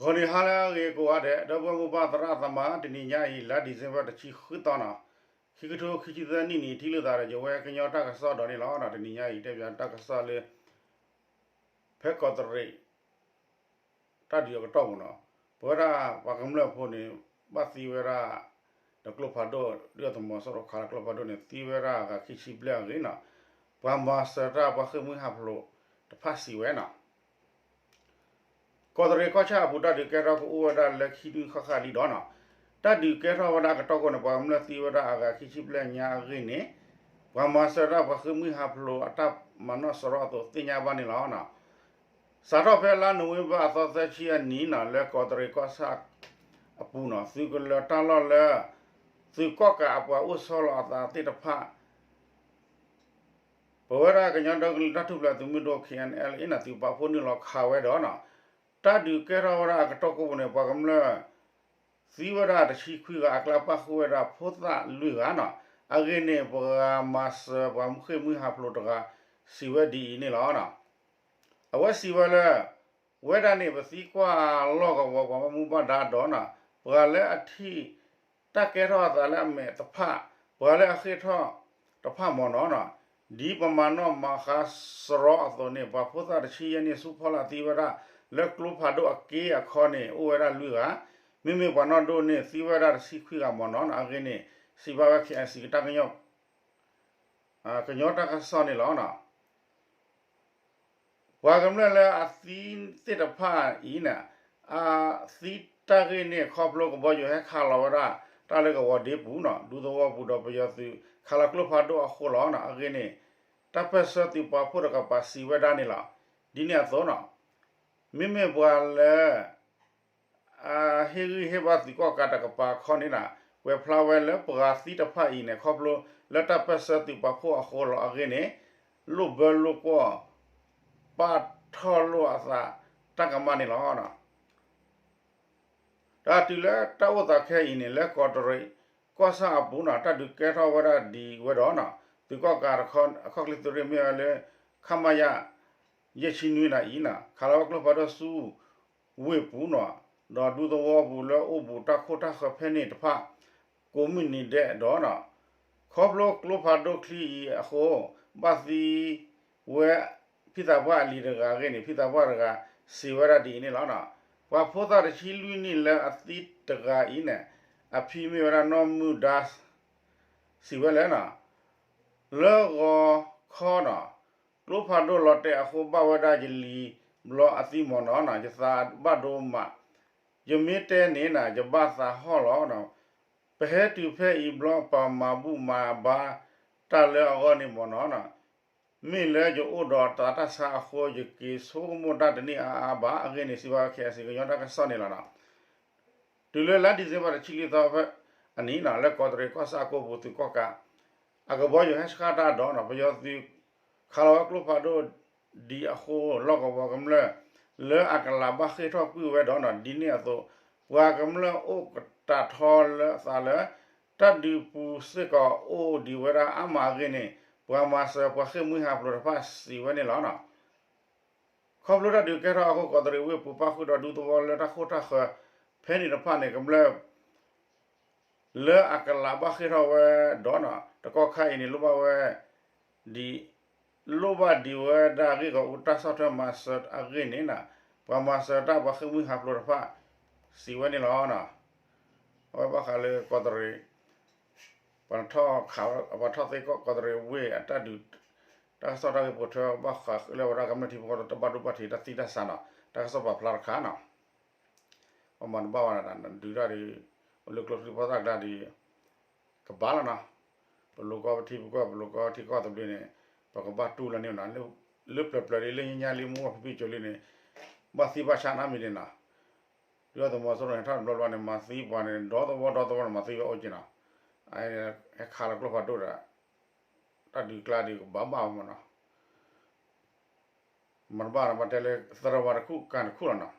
ဂီၤနံၤဟါလၢအဂ့ၤကိးဂၤဒဲး ဒီပုၢ်ဝဲၢ်မိၢ်ပၢ်သရၣ်သမါ တနံၤညါအံၤ လါ December တဆံဃုသီနီၤ, ခံကထိခံဆံသၢနံၣ်န့ၣ် ထံၣ်လိာ်သးဒီးယဝဲကညီတၢ်ကစီၣ်ဒီးန့ၣ်လီၤ. တနံၤညါအံၤ တဲပၠးတၢ်ကစီၣ်လၢ ဖဲကီးတရံး တၢ်ဒုးအကတီၢ်ပူၤနီၤ, ပဝဲဒၣ်ပှၤကမျၢၢ်ဖိန့ၣ် ဘၣ်သံဝဲဒၣ် ဒီးကျိဖးဒိၣ် ဒုၣ်ဒါသုးမီၤစိရိၤခးလီၤကျိဖးဒိၣ်န့ၣ် သံဝဲဒၣ်အဂၤခံဆံဘျဲၣ်အဂ့ၢ်နီၤ, ပှၤမၤစၢၤတၢ်ပှၤဃ့ၢ်မှံဟးဖျိးတဖၣ်စံးဝဲနီၤ. ကီးတရံးကီၢ်ဆၣ်အပူၤ တၢ်ဒုးကဲထီၣ်ကအိၣ်ဝဲဒၣ်လၢခံနွံဃၣ်ဃၣ်လံဒီးနီၤ, တၢ်ဒုးကဲထီၣ်ဝဲဒၣ်အကတီၢ်ခိၣ်န့ၣ် ပှၤကမျၢၢ်သံဝဲဒၣ်အဂၤခံဆံဘျဲၣ်ညါအဂ့ၢ်န့ၣ်, ပှၤမၤစၢၤတၢ်ပှၤဃ့ၢ်မှံဟးဖျိးအတၢ်မၤနီၣ်စရီအသိးသ့ၣ်ညါဘၣ်န့ၣ်လီၤ. စးထီၣ်ဖဲလါနိၣ်ဝ့ဘၢၣ်အသီသၢဆံအနံၤနီၤ လၢကီးတရံးကီၢ်ဆၣ်အပူၤနီၤ သုးကလၢၤတၢ်လီၢ်လၢ သုးကီၣ်ကးအပှၤအိၣ်ဆီလီၤအသးသ့ၣ်တဖၣ် ပဝဲဒၣ်ကညီဒီကလုာ်တၢ်ထူၣ်ဖျဲးသုးမုၢ်ဒိၣ် ခ့ၣ်အဲၣ်အဲၣ်လ်အ့ န့ၣ် သုးပာ်ဖှိၣ်နုာ်လီၤခးဝဲဒီးနီၤ, တၢ်ဒုးကဲထီၣ်ဝဲဒၣ်အကတီၢ်ခိၣ်ပူၤန့ၣ် ပှၤကမျၢၢ်သံဝဲဒၣ်တဆံခွံဂၤ အကျါပၣ်ဃုာ်ဝဲဒၣ်ဖိသၣ်လွံၢ်ဂၤနီၤ, အဂ့ၢ်န့ၣ် ပှၤမၤစၢၤပှၤဃ့ၢ်မှံဟးဖျိးတဂၤ စံးဝဲဒ်အံၤန့ၣ်လီၤ. အဝဲစံးဝဲလၢ ဝဲဒၣ်န့ၣ် ပသံကွၢ်လီၢ်ကဝီၤပှၤဘၣ်မူဘၣ်ဒါဒီးနီၤ, ပှၤလၢအထံၣ်တၢ်ကဲထီၣ်အသးလၢအမဲာ်တဖၣ်, ပှၤလၢအဃ့ၢ်ထီၣ်တဖၣ်မ့ၢ်နီၤနီၤ, ဒ်ပမၤနီၣ်မၤဃါစရီအသိးန့ၣ် ပှၤဖိသၣ်တဆံယဲၢ်နံၣ်ဆူဖီလာ်သံဝဲဒၣ် လၢကျိဖးဒိၣ်အက့အခီန့ၣ် အိၣ်ဝဲဒၣ်လွံၢ်ဂၤ, မ့မ့ၢ်ပှၤနီၢ်ဒိၣ်န့ၣ် သံဝဲဒၣ်တဆံခွံဂၤမ့ၢ်နီၤနီၤ, အဂ့ၢ်န့ၣ် စံးဘၣ်ဝဲ ခ့ၣ်အဲၣ်စံၣ် ကတၢ်ကညီ ကညီတၢ်ကစီၣ်န့ၣ်လီၤ. ပှၤကမျၢၢ်လၢအသံသ့ၣ်တဖၣ်အံၤန့ၣ် အသံတၢ်ဂ့ၢ်န့ၣ် ခီဖျိကဘီယူၤဟဲခးလီၤဝဲဒၣ်တၢ်လၢကဝီၤဒ့ပူၤနီၤ, ဒူသဝီပူၤဒီးပယီၤသုးခးလီၤကျိဖးဒိၣ်အဃိလီၤ. အဂ့ၢ်န့ၣ် တၢ်ပၢၢ်ဆၢသုးပာ်ဖှိၣ်တကပၤစံးဝဲဒၣ်န့ၣ်လီၤ. ဒ်န့ၣ်အသိးနီၤ, မ့မ့ၢ်ပှၤလၢ အဟ့ၣ်ဂံၢ်ဟ့ၣ်ဘါသုးကီၣ်ကးတကပၤခီန့ၣ် ကွဲးဖျါဝဲလၢပှၤသံတဖၣ်အံၤန့ၣ် ခီဖျိလၢတၢ်ပၢၢ်ဆၢသုးပာ်ဖှိၣ်အဃိလီၤ. အဂ့ၢ်န့ၣ် လိၣ်ဘၢလိၣ်ကွီၢ် ပာ်ထီၣ်လိာ်အသးတၢ်ကမၣ်န့ၣ်လီၤ. ဒီးတုၤလၢတၢ်အိၣ်သးခဲအံၤန့ၣ် လၢကီးတရံး ကီၢ်ဆၣ်အပူၤနီၤ တၢ်ဒုးကဲထီၣ်ဝဲဒၣ်ဒ်ဝဲဒီးနီၤ သုးကီၣ်ကးအခီၣ်ချ့သုးရ့ၣ်မ့ၢ်ဝဲလၢ ခမရ ယဲၢ်ဆံနွံဒၣ်အံၤနီၤ ခးလီၤဝဲကျိဖးဒိၣ်ဆူ ဝ့ၢ်ပူၤနီၤ ဒီးဒူသဝီပူၤလၢအိၣ်ဘူးတၢ်ခိၣ်တၢ်ဃၢၤဖဲန့ၣ်တဖၣ် ကိးမုၢ်နံၤဒဲးဒီးနီၤ ခီဖျိကျိဖးဒိၣ်ချံအံၤအဃိ ဘၣ်သံဝဲ ဖံသးပှၢ်အလံၤတဂၤအဂ့ၢ်န့ၣ် ဖံသးပှၢ်တဂၤ စံးဝဲဒၣ်ဒ်အံၤန့ၣ်လီၤ. ပှၤဖိသၣ်တဆံလွံၢ်နံၣ်လၢအသံတဂၤအံၤန့ၣ် အဖံမ့ၢ်ဝဲဒၣ်နီၢ်မုၢ်ဒါ စံးဝဲလၢ လၢဂီၤခီနီၤ ကျိဖးဒိၣ်လီၤတဲာ်အဃိ ဘၣ်ဝဲဒၣ်ယလံၤဘျီအသံမ့ၢ်နီၤနီၤ ယသးဘၣ်ဒိမး ယမ့ၢ်တဲန့ၣ်နီၤ ယဘၣ်သးဟီၣ်လီၤ. ပဟဲတုၤဖဲအံၤဘျီ ပမၤဘူၣ်မၤဘါတၢ်လၢအဂီၢ်န့ၣ်မ့ၢ်နီၤနီၤ မ့ၢ်လၢယအိၣ်ဒီးသးတၢ်ဆါအဃိ ယက့ၤဆိကမိၣ်တၢ်တန့ၢ်အါအါဘၣ် အဂ့ၢ်န့ၣ် စံးဘၣ် ခ့ၣ်အဲၣ်စံၣ် ကညီတၢ်ကစီၣ်န့ၣ်လီၤနီၤ. တုၤလၢလါ December တဆံလွံၢ်သီဖဲအနံၤနီၤ လၢကီးတရံးကီၢ်ဆၣ်အကိာ်ပူၤ သုးကီၣ်ကး အကဘီယူၤဟဲဆှၣ်တၢ်ဒီးနီၤ ပယီၤသုးခးလီၤဝဲကျိဖးဒိၣ်ဒ်အဃိ လီၢ်ကဝီၤကမျၢၢ် လၢအကလးဘၣ်ဃ့ၢ်ထီၣ်ကွံာ်ဝဲဒီးနီၤ ဒ်န့ၣ်အသိး ပှၤကမျၢၢ်အိၣ်ကတၢ်ထီလၢအသးလၢ တၢ်ဒုးပူၤစ့ၢ်ကီးအိၣ်ဒံးဝဲဒၣ်အါမးအဂ့ၢ်န့ၣ် ပှၤမၤစၢၤပှၤဃ့ၢ်မှံဟးဖျိးတဖၣ်စံးဝဲန့ၣ်လီၤ. ခီဖျိတၢ်ဒုးကဲထီၣ်အဃိ ကီးတရံးဝ့ၢ်ပူၤ ပၣ်ဃုာ်ဒီးဒူသဝီလၢတၢ်ခိၣ်တၢ်ဃၢၤဖဲန့ၣ်တဖၣ်န့ၣ် ကမျၢၢ် လၢအကလးဘၣ်ဃ့ၢ်ထီၣ်ဝဲဒီးနီၤ တကီၢ်ခါအံၤန့ၣ် လိၣ်ဘၣ်ဝဲ ဒ် လိၣ်ဘၣ်ဒံးဝဲဒၣ်ဂ့ၢ်ဂီၢ်အူတၢ်ဆီၣ်ထွဲမၤစၢၤအဂ့ၢ်န့ၣ်နီၤ ပှၤမၤစၢၤတၢ်ပှၤဃ့ၢ်မှံဟးဖျိးတဖၣ် စံးဝဲန့ၣ်လီၤ. အဝဲဘၣ်ဃးလၢကီးတရံး ပှၤထီၣ်ခး ပှၤထီၣ်သ့ကီးတရံးဝ့ၢ်အတၢ်ဒုး တၢ်ကစီၣ်တၢ်ဂ့ၢ်ပိာ်ထွဲဘၣ်ဃးလၢဝဲဒၣ်ကမျၢၢ်ထံဖိကီၢ်ဖိတၢ်ဘၣ်ဒိဘၣ်ထံးတၢ်သံတၢ်ဆါနီၤ တၢ်ကစီၣ်ပာ်ဖျါတခါနီၤ ပမၤတဘၣ်ဝဲဒၣ်ဒုးတၢ်ဒုး အိၣ်လၢကျိချံဖီသၣ်ကျါဒုး ကဘၣ်လီၤနီၤ ပလိၤကီၢ်ပထံပကီၢ် ပလိၤကီၢ်ထံကီၢ်သဘျ့န့ၣ် ပကဘၣ်တူၢ်လီၤန့ၣ်နီၤ လၢပျၢၤပျၢၤလံ လၢညါညါလံ မူဘၣ်ဖံဖံကၠိလံန့ၣ် ဘၣ်သံဘၣ်ဆါနီတမံၤန့ၣ်နီၤ ဒုၣ်ဒါသုးမီၤစိရိၤန့ၣ် ထီၣ်တဘျီဘျီန့ၣ် မၤသံပှၤန့ၣ် ဒီသဝီဒီသဝီန့ၣ် မၤသံဝဲအိၣ်က့ၤနီၤ ဟဲခးလီၤကျိဖးဒိၣ်ဒီး တၢ်ဒုးကျါဒုးကဘၣ်ဘၣ်မးနီၤ မၤတဘၣ်နီၤ ဘၣ်တဲလၢသရၣ်ဝါတခူၣ်ကၢ်တခူၣ်လီၤ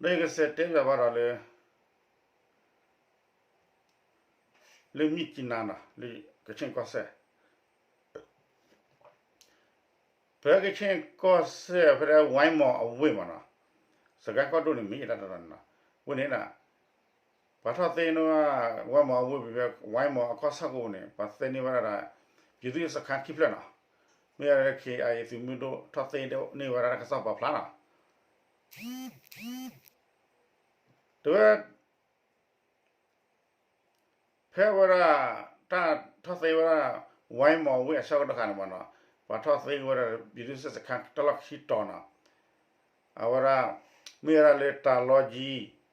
နီၤ ဒီးယကစးတဲဘၣ်ဘၣ်ဒီးလၢ လၢမြစ်ကြီးနားနီၤ လၢကခ့ၣ်ကီၢ်စဲၣ် ဖဲကခ့ၣ်ကီၢ်စဲၣ် ဖဲဝဲမီၤအဝ့ၢ်မးနီၤ စကဲကီၢ်ဒိၣ်န့ၣ်မ့ၢ်တၢ်တနီၤန့ၣ်လီၤ. ဝဲန့ၣ်ဒၣ် ပှၤထီၣ်သ့န့ၢ်ဝဲ ဝါမီၤအဝ့ၢ် ဖဲဝါမီၤအကီၢ်ဆၣ်ကိးပူၤန့ၣ် ပှၤသ့န့ၢ်ဝဲဒၣ်ဒီး ပြည်သူ့စစ်စခန်းခံဖျၢၣ်နီၤ. မ့ၢ်ဝဲဒၣ်လၢ ခ့ၣ်အဲၣ်အ့ၣ် သုးမုၢ်ဒိၣ်ထီၣ်သ့န့ၢ်ဝဲဒၣ်တၢ်ကစီၣ်ပာ်ဖျါနီၤ. တဝဲ ဖဲဝဲဒၣ် တၢ်ထီၣ်သ့ဝဲဒၣ် ဝါမီၤအဝ့ၢ်အဆၢကတီၢ်ခါန့ၣ်မ့ၢ်နီၤ, ပှၤထီၣ်သ့ဝဲဒၣ် ပြည်သူ့စစ်စခန်း တၢ်လီၢ်ခံတီၤနီၤ. အဝဲဒၣ် မ့ၢ်ဝဲဒၣ်လၢတၢ်လီၢ်ကံ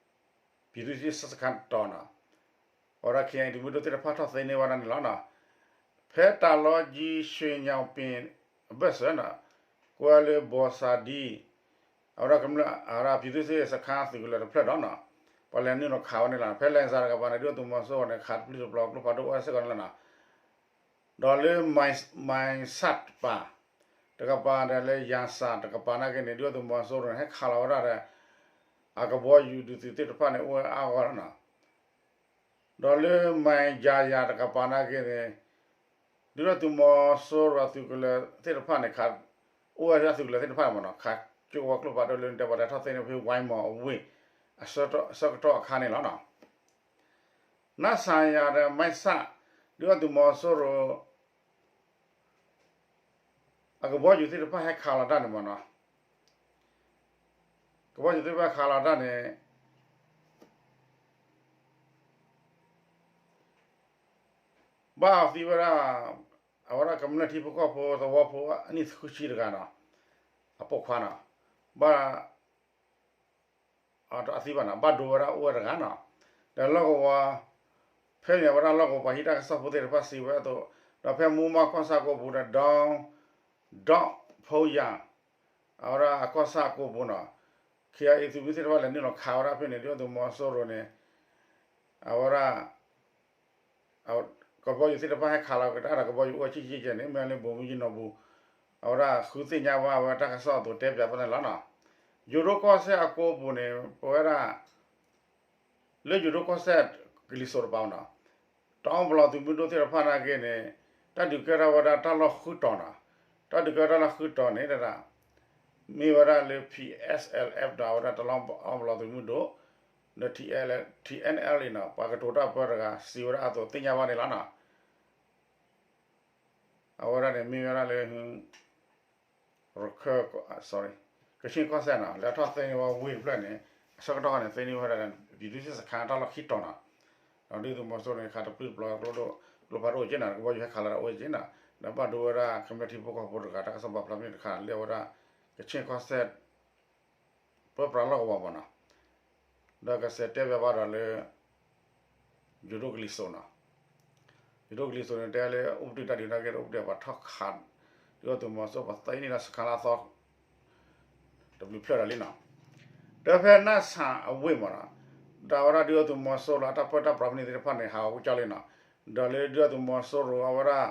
ပြည်သူ့စစ်စခန်းတီၤနီၤ. အဝဲဒၣ် ခ့ၣ်အဲၣ်အ့ၣ် သုးမုၢ်ဒိၣ်သ့ၣ်တဖၣ်ထီၣ်သ့န့ၢ်ဝဲဒၣ်န့ၣ်လီၤနီၤ. ဖဲတၢ်လီၢ်ကံ ရွှေညောင်ပင် အဘၢၣ်စၢၤနီၤ, ကွဲလၢဘီၣ်စၣ်ဒံ အဝဲဒၣ်ကမျၢၢ် အဝဲဒၣ် ပြည်သူ့စစ်စခန်း သုးကလၢၤတဖျၢၣ်ဒီးနီၤ, ပှၤလဲၤနုာ်လီၤခးဝဲန့ၣ်လီၤ. ဖဲလဲၤစးတကပၤန့ၣ် ဒုၣ်ဒါသုးမီၤစိရိၤန့ၣ် ခးတပျုၢ်တပျီၤကျိဖးဒိၣ်အိၣ်စ့ၢ်ကီးန့ၣ်လီၤနီၤ. ဒီးလၢ မၢ်ဆၣ်တပၤ တကပၤဒီးလၢ ယၣ်စၣ်တကပၤနာ်က့န့ၣ် ဒုၣ်ဒါသုးမီၤစိရိၤန့ၣ် ဟဲခးလီၤဝဲဒၣ်ဒီး အကဘီယူၤဒုးသုးသ့ၣ်တဖၣ်န့ၣ် အိၣ်ဝဲအါဂီၢ်လီၤနီၤ. ဒီးလၢ မၢ်ယၤယၤတကပၤနာ်က့န့ၣ် ဒုၣ်ဒါသုးမီၤစိရိၤအသုးကလၢၤသ့ၣ်တဖၣ်န့ၣ် ခး အိၣ်ဝဲဒၣ်သုးကလၢၤသ့ၣ်တဖၣ်မ့ၢ်နီၤ, ခးကၠိဝဲကျိဖးဒိၣ်လၢတဲပှၤတဲထီၣ်သ့န့ၢ်ဖဲ ဝါမီၤအဝ့ၢ် အဆၢကတီၢ်အခါန့ၣ်လီၤနီၤ. နၢ်ဆၣ်ယၤဒီး မၢ်ဆၣ် ဒုၣ်ဒါသုးမီၤစိရိၤ အကဘီယူၤသ့ၣ်တဖၣ်ဟဲခးလီၤတၢ်န့ၣ်မ့ၢ်နီၤ, ကဘီယူၤသ့ၣ်တဖၣ်ခးလီၤတၢ်န့ၣ် ဘၣ်အသံဝဲဒၣ် အဝဲဒၣ်ကမျၢၢ်ထံဖိကီၢ်ဖိသဝီဖိအနံၣ်ဃုဆံတဂၤနီၤ, အပိာ်ခွါနီၤ, ဘၣ် အသံဘၣ်နီၤ, ဘၣ်ဒိဝဲဒၣ်အိၣ်ဝဲတဂၤနီၤ, ဒီးလီၢ်ကဝီၤ ဖဲန့ၣ်အဝဲဒၣ်လီၢ်ကဝီၤပှၤဟံးတၢ်ကစီၣ်ဖိသ့ၣ်တဖၣ်စံးဝဲအသိး, ဒီးဖဲမူမီၢ်ကီၢ်ဆၣ်ကိးပူၤဒီး ဒီ ဒီဖီယၣ် အဝဲဒၣ်အကီၢ်ဆၣ်အကိးပူၤနီၤ, ခ့ၣ်အဲၣ်အ့ၣ်သုးမုၢ်သ့ၣ်တဖၣ်လဲၤနုာ်လီၤခးဝဲဒၣ်ဖဲန့ၣ် ဒုၣ်ဒါသုးမီၤစိရိၤန့ၣ် အဝဲဒၣ် ကဘီယူၤသ့ၣ်တဖၣ်ဟဲခးလီၤကဒါဒီးကဘီယူၤအိၣ်ဝဲကဲကဲန့ၣ် မ့ၢ်လၢ ဗိုလ်မှူးကြီးနော်ဘူ အဝဲဒၣ်ဃုသ့ၣ်ညါဘၣ်ဝဲတၢ်ကစီၣ်အသိးတဲပၠးဘၣ်န့ၣ်လီၤနီၤ. ယိၤဒိၣ်ကီၢ်စဲၣ်အကိးပူၤန့ၣ် ပဝဲဒၣ် လၢယိၤဒိၣ်ကီၢ်စဲၣ်ကလံၤစိးတပၤနီၤ, တအီပလီၢ်သုးမုၢ်ဒိၣ်သ့ၣ်တဖၣ်နာ်က့န့ၣ် တၢ်ဒုးကဲထီၣ်ဝဲဒၣ်တၢ်လီၢ်ဃုတီၤနီၤ, တၢ်ဒုးကဲထီၣ်တၢ်လီၢ်ဃုတီၤန့ၣ်ဒၣ် မ့ၢ်ဝဲဒၣ်လၢ ပီၣ်အဲၣ်စၣ်အဲၣ် ဒီးအဝဲဒၣ်တအီပလီၢ်သုးမုၢ်ဒိၣ် ဒီး ထံၣ်အဲၣ်လ်အ့ၣ် နီၤ ပှၤကတိၤတၢ်ပၢတဂၤ စံးဝဲဒၣ်အသိးသ့ၣ်ညါဘၣ်န့ၣ်လီၤနီၤ. အဝဲဒၣ်န့ၣ်မ့ၢ်ဝဲဒၣ်လၢ ရခၢၣ် ကဆ့ၣ်ကီၢ်စဲၣ်နီၤ လၢအထီၣ်သ့န့ၢ်ဝဲဝ့ၢ်တဖျၢၣ်န့ၣ် အဆၢကတီၢ်န့ၣ် သ့န့ၢ်ဝဲဒၣ် ပြည်သူ့စစ်စခန်း တၢ်လီၢ်ခံတီၤနီၤ, ဒီးဒုၣ်ဒါသုးမီၤစိရိၤန့ၣ် ခးတပျုၢ်တပျီၤကျိဖးဒိၣ်အိၣ်က့နီၤ, ကဘီယူၤဟဲခးလီၤဒီးအိၣ်က့နီၤ, ဒီးဘၣ်ဒိဝဲဒၣ်ကမျၢၢ်ထံဖိကီၢ်ဖိတဂၤ တၢ်ကစီၣ်ပာ်ဖျါဖဲန့ၣ်တခါ လၢအဝဲဒၣ် ကဆ့ၣ်ကီၢ်စဲၣ် ပၢပြးလီၢ်ကဝီၤမ့ၢ်နီၤ, ဒီးကစဲးတဲဘၣ်ဘၣ်ဒီးလၢ ယိၤဒိၣ်ကလံၤစိးနီၤ, ယိၤဒိၣ်ကလံၤစိးန့ၣ် တဲလၢအိၣ်ပတုာ်တၢ်ဒုးနာ်က့ အိၣ်ပတုာ်ပှၤထီၣ်ခး ဒုၣ်ဒါသုးမီၤစိရိၤပှၤသ့န့ၢ်လၢ စခန်း လၢအသီ တဘျုးဖျၢၣ်ဒီးလံနီၤ, ဒီးဖဲနၢ်ဆၣ်အဝ့ၢ်မ့ၢ်နီၤ, ဒီးအဝဲဒၣ်ဒုၣ်ဒါသုးမီၤစိရိၤလၢအတၢ်ပၢတၢ်ပြးဖဲန့ၣ်သ့ၣ်တဖၣ်န့ၣ် ဟးဂီၤကွံာ်ကၠီလံနီၤ, ဒီးလၢဒုၣ်ဒါသုးမီၤစိရိၤအဝဲဒၣ်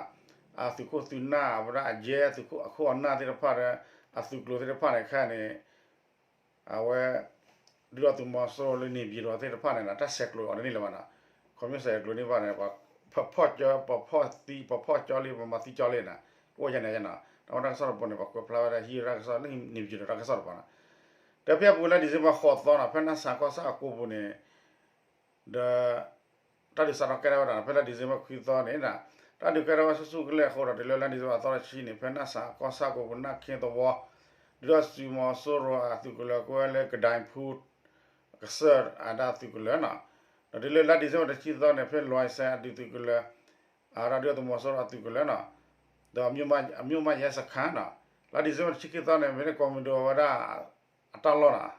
အသုးခိၣ်သုးနၢ် အဝဲဒၣ်အယဲၢ်သုးခိၣ်အခိၣ်အနၢ်သ့ၣ်တဖၣ်ဒီး အသုးကျိၤသ့ၣ်တဖၣ်န့ၣ် ခဲအံၤန့ၣ် အဝဲ ဒုၣ်ဒါသုးမီၤစိရိၤလၢ နေပြည်တော် သ့ၣ်တဖၣ်န့ၣ်နီၤ တၢ်ဆဲးကျိးအီၤတန့ၢ်လၢၤဘၣ်နီၤ, ခီမ့ၢ်ဆဲးကျိးန့ၢ်ဘၣ်န့ၣ် ပှၤဖီၣ်ကၠီ ပှၤဖီၣ်သံ ပှၤဖီၣ်ကၠီလံ ပှၤမၤသံကၠီလံနီၤ, ကအိၣ်ယဲန့ၣ်နီၤ, တၢ်ဝဲတၢ်ကစီၣ်တပူၤန့ၣ် ပှၤကွဲးဖျါဝဲဒၣ်ဟံးဝဲတၢ်ကစီၣ်လၢ နေပြည်တော် တၢ်ကစီၣ်တပူၤနီၤ, ဒီးဖဲအပူၤလါ December ဃိးသီနီၤ ဖဲနၢ်ဆၣ်ကီၢ်ဆၣ်အကိးပူၤန့ၣ် ဒီး တၢ်ဒုးစးထီၣ်ကဲထီၣ်ဝဲဒၣ် ဖဲလါ December ခွံသီန့ၣ် တၢ်ဒုးကဲထီၣ်ဝဲဆူၣ်ဆူၣ်ကလဲာ်အဃိဒီး တုၤလၢလါ December အသီတဆံန့ၣ် ဖဲနၢ်ဆၣ်ကီၢ်ဆၣ်ကိးပူၤ နၢ်ခ့သဝီ ဒုၣ်ဒါသုးမီၤစိရိၤအသုးကလၢၤ ကဝဲလၢ ကဒဲဖူ ကစၢၢ်အဒၣ်သုးကလၢၤနီၤ, ဒီးတုၤလၢလါ December တဆံသီန့ၣ် ဖဲလွဲၢ်စဲအဒုးသုးကလၢၤ အဝဲဒၣ်ဒုၣ်ဒါသုးမီၤစိရိၤအသုးကလၢၤနီၤ, ဒီးအမျိာ်မးယဲစခန်းနီၤ, လါ December တဆံခံသီန့ၣ် မ့ၢ်န့ၣ် ကီၢ်မၤဒိၣ်အဝဲဒၣ် အတၢ်လီၢ်နီၤ,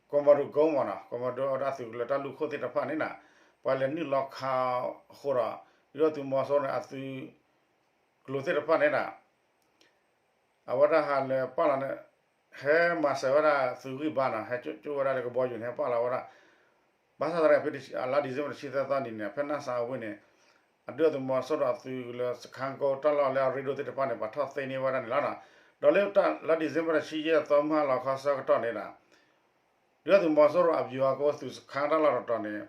ကီၢ်မၤဒိၣ်ကိမ့ၢ်နီၤ, ကီၢ်မၤဒိၣ်အဝဲဒၣ်သုးကလၢၤတၢ်လူၢ်ခိၣ်သ့ၣ်တဖၣ်န့ၣ်နီၤ, ပှၤလဲၤနုာ်လီၤခးအဃိဒီး ဒုၣ်ဒါသုးမီၤစိရိၤန့ၣ် အသုးကျိၤသ့ၣ်တဖၣ်န့ၣ်နီၤ အဝဲဒၣ်ဟးလၢပာ်လီၤန့ၣ် ဟဲမၤစၢၤဝဲဒၣ်သုးဂံၢ်ဘါနီၤ, ဟဲကၠိကၠိဝဲဒၣ်လၢကဘီယူၤန့ၣ် ဟဲပာ်လီၤဝဲဒၣ်, ဘၣ်ဆၣ်သနာ်က့ ဖဲလါ December တဆံသၢသီနံၤန့ၣ် ဖဲနၢ်ဆၣ်အဝ့ၢ်န့ၣ် အဒုၣ်ဒါသုးမီၤစိရိၤအသုးကလၢၤ စခန်းကုန်း တၢ်လီၢ်လၢအရ့ဒိၣ်သ့ၣ်တဖၣ်န့ၣ် ပှၤထီၣ်သ့န့ၢ်ဝဲဒၣ်န့ၣ်လီၤနီၤ, ဒီးလၢလါ December တဆံယဲၢ်သီ မုၢ်ဟါလီၤခီဆၢကတီၢ်န့ၣ်ဒီး ဒုၣ်ဒါသုးမီၤစိရိၤအဗျူဟာကုန်း သုးစခန်း တၢ်လီၢ်တတီၤန့ၣ်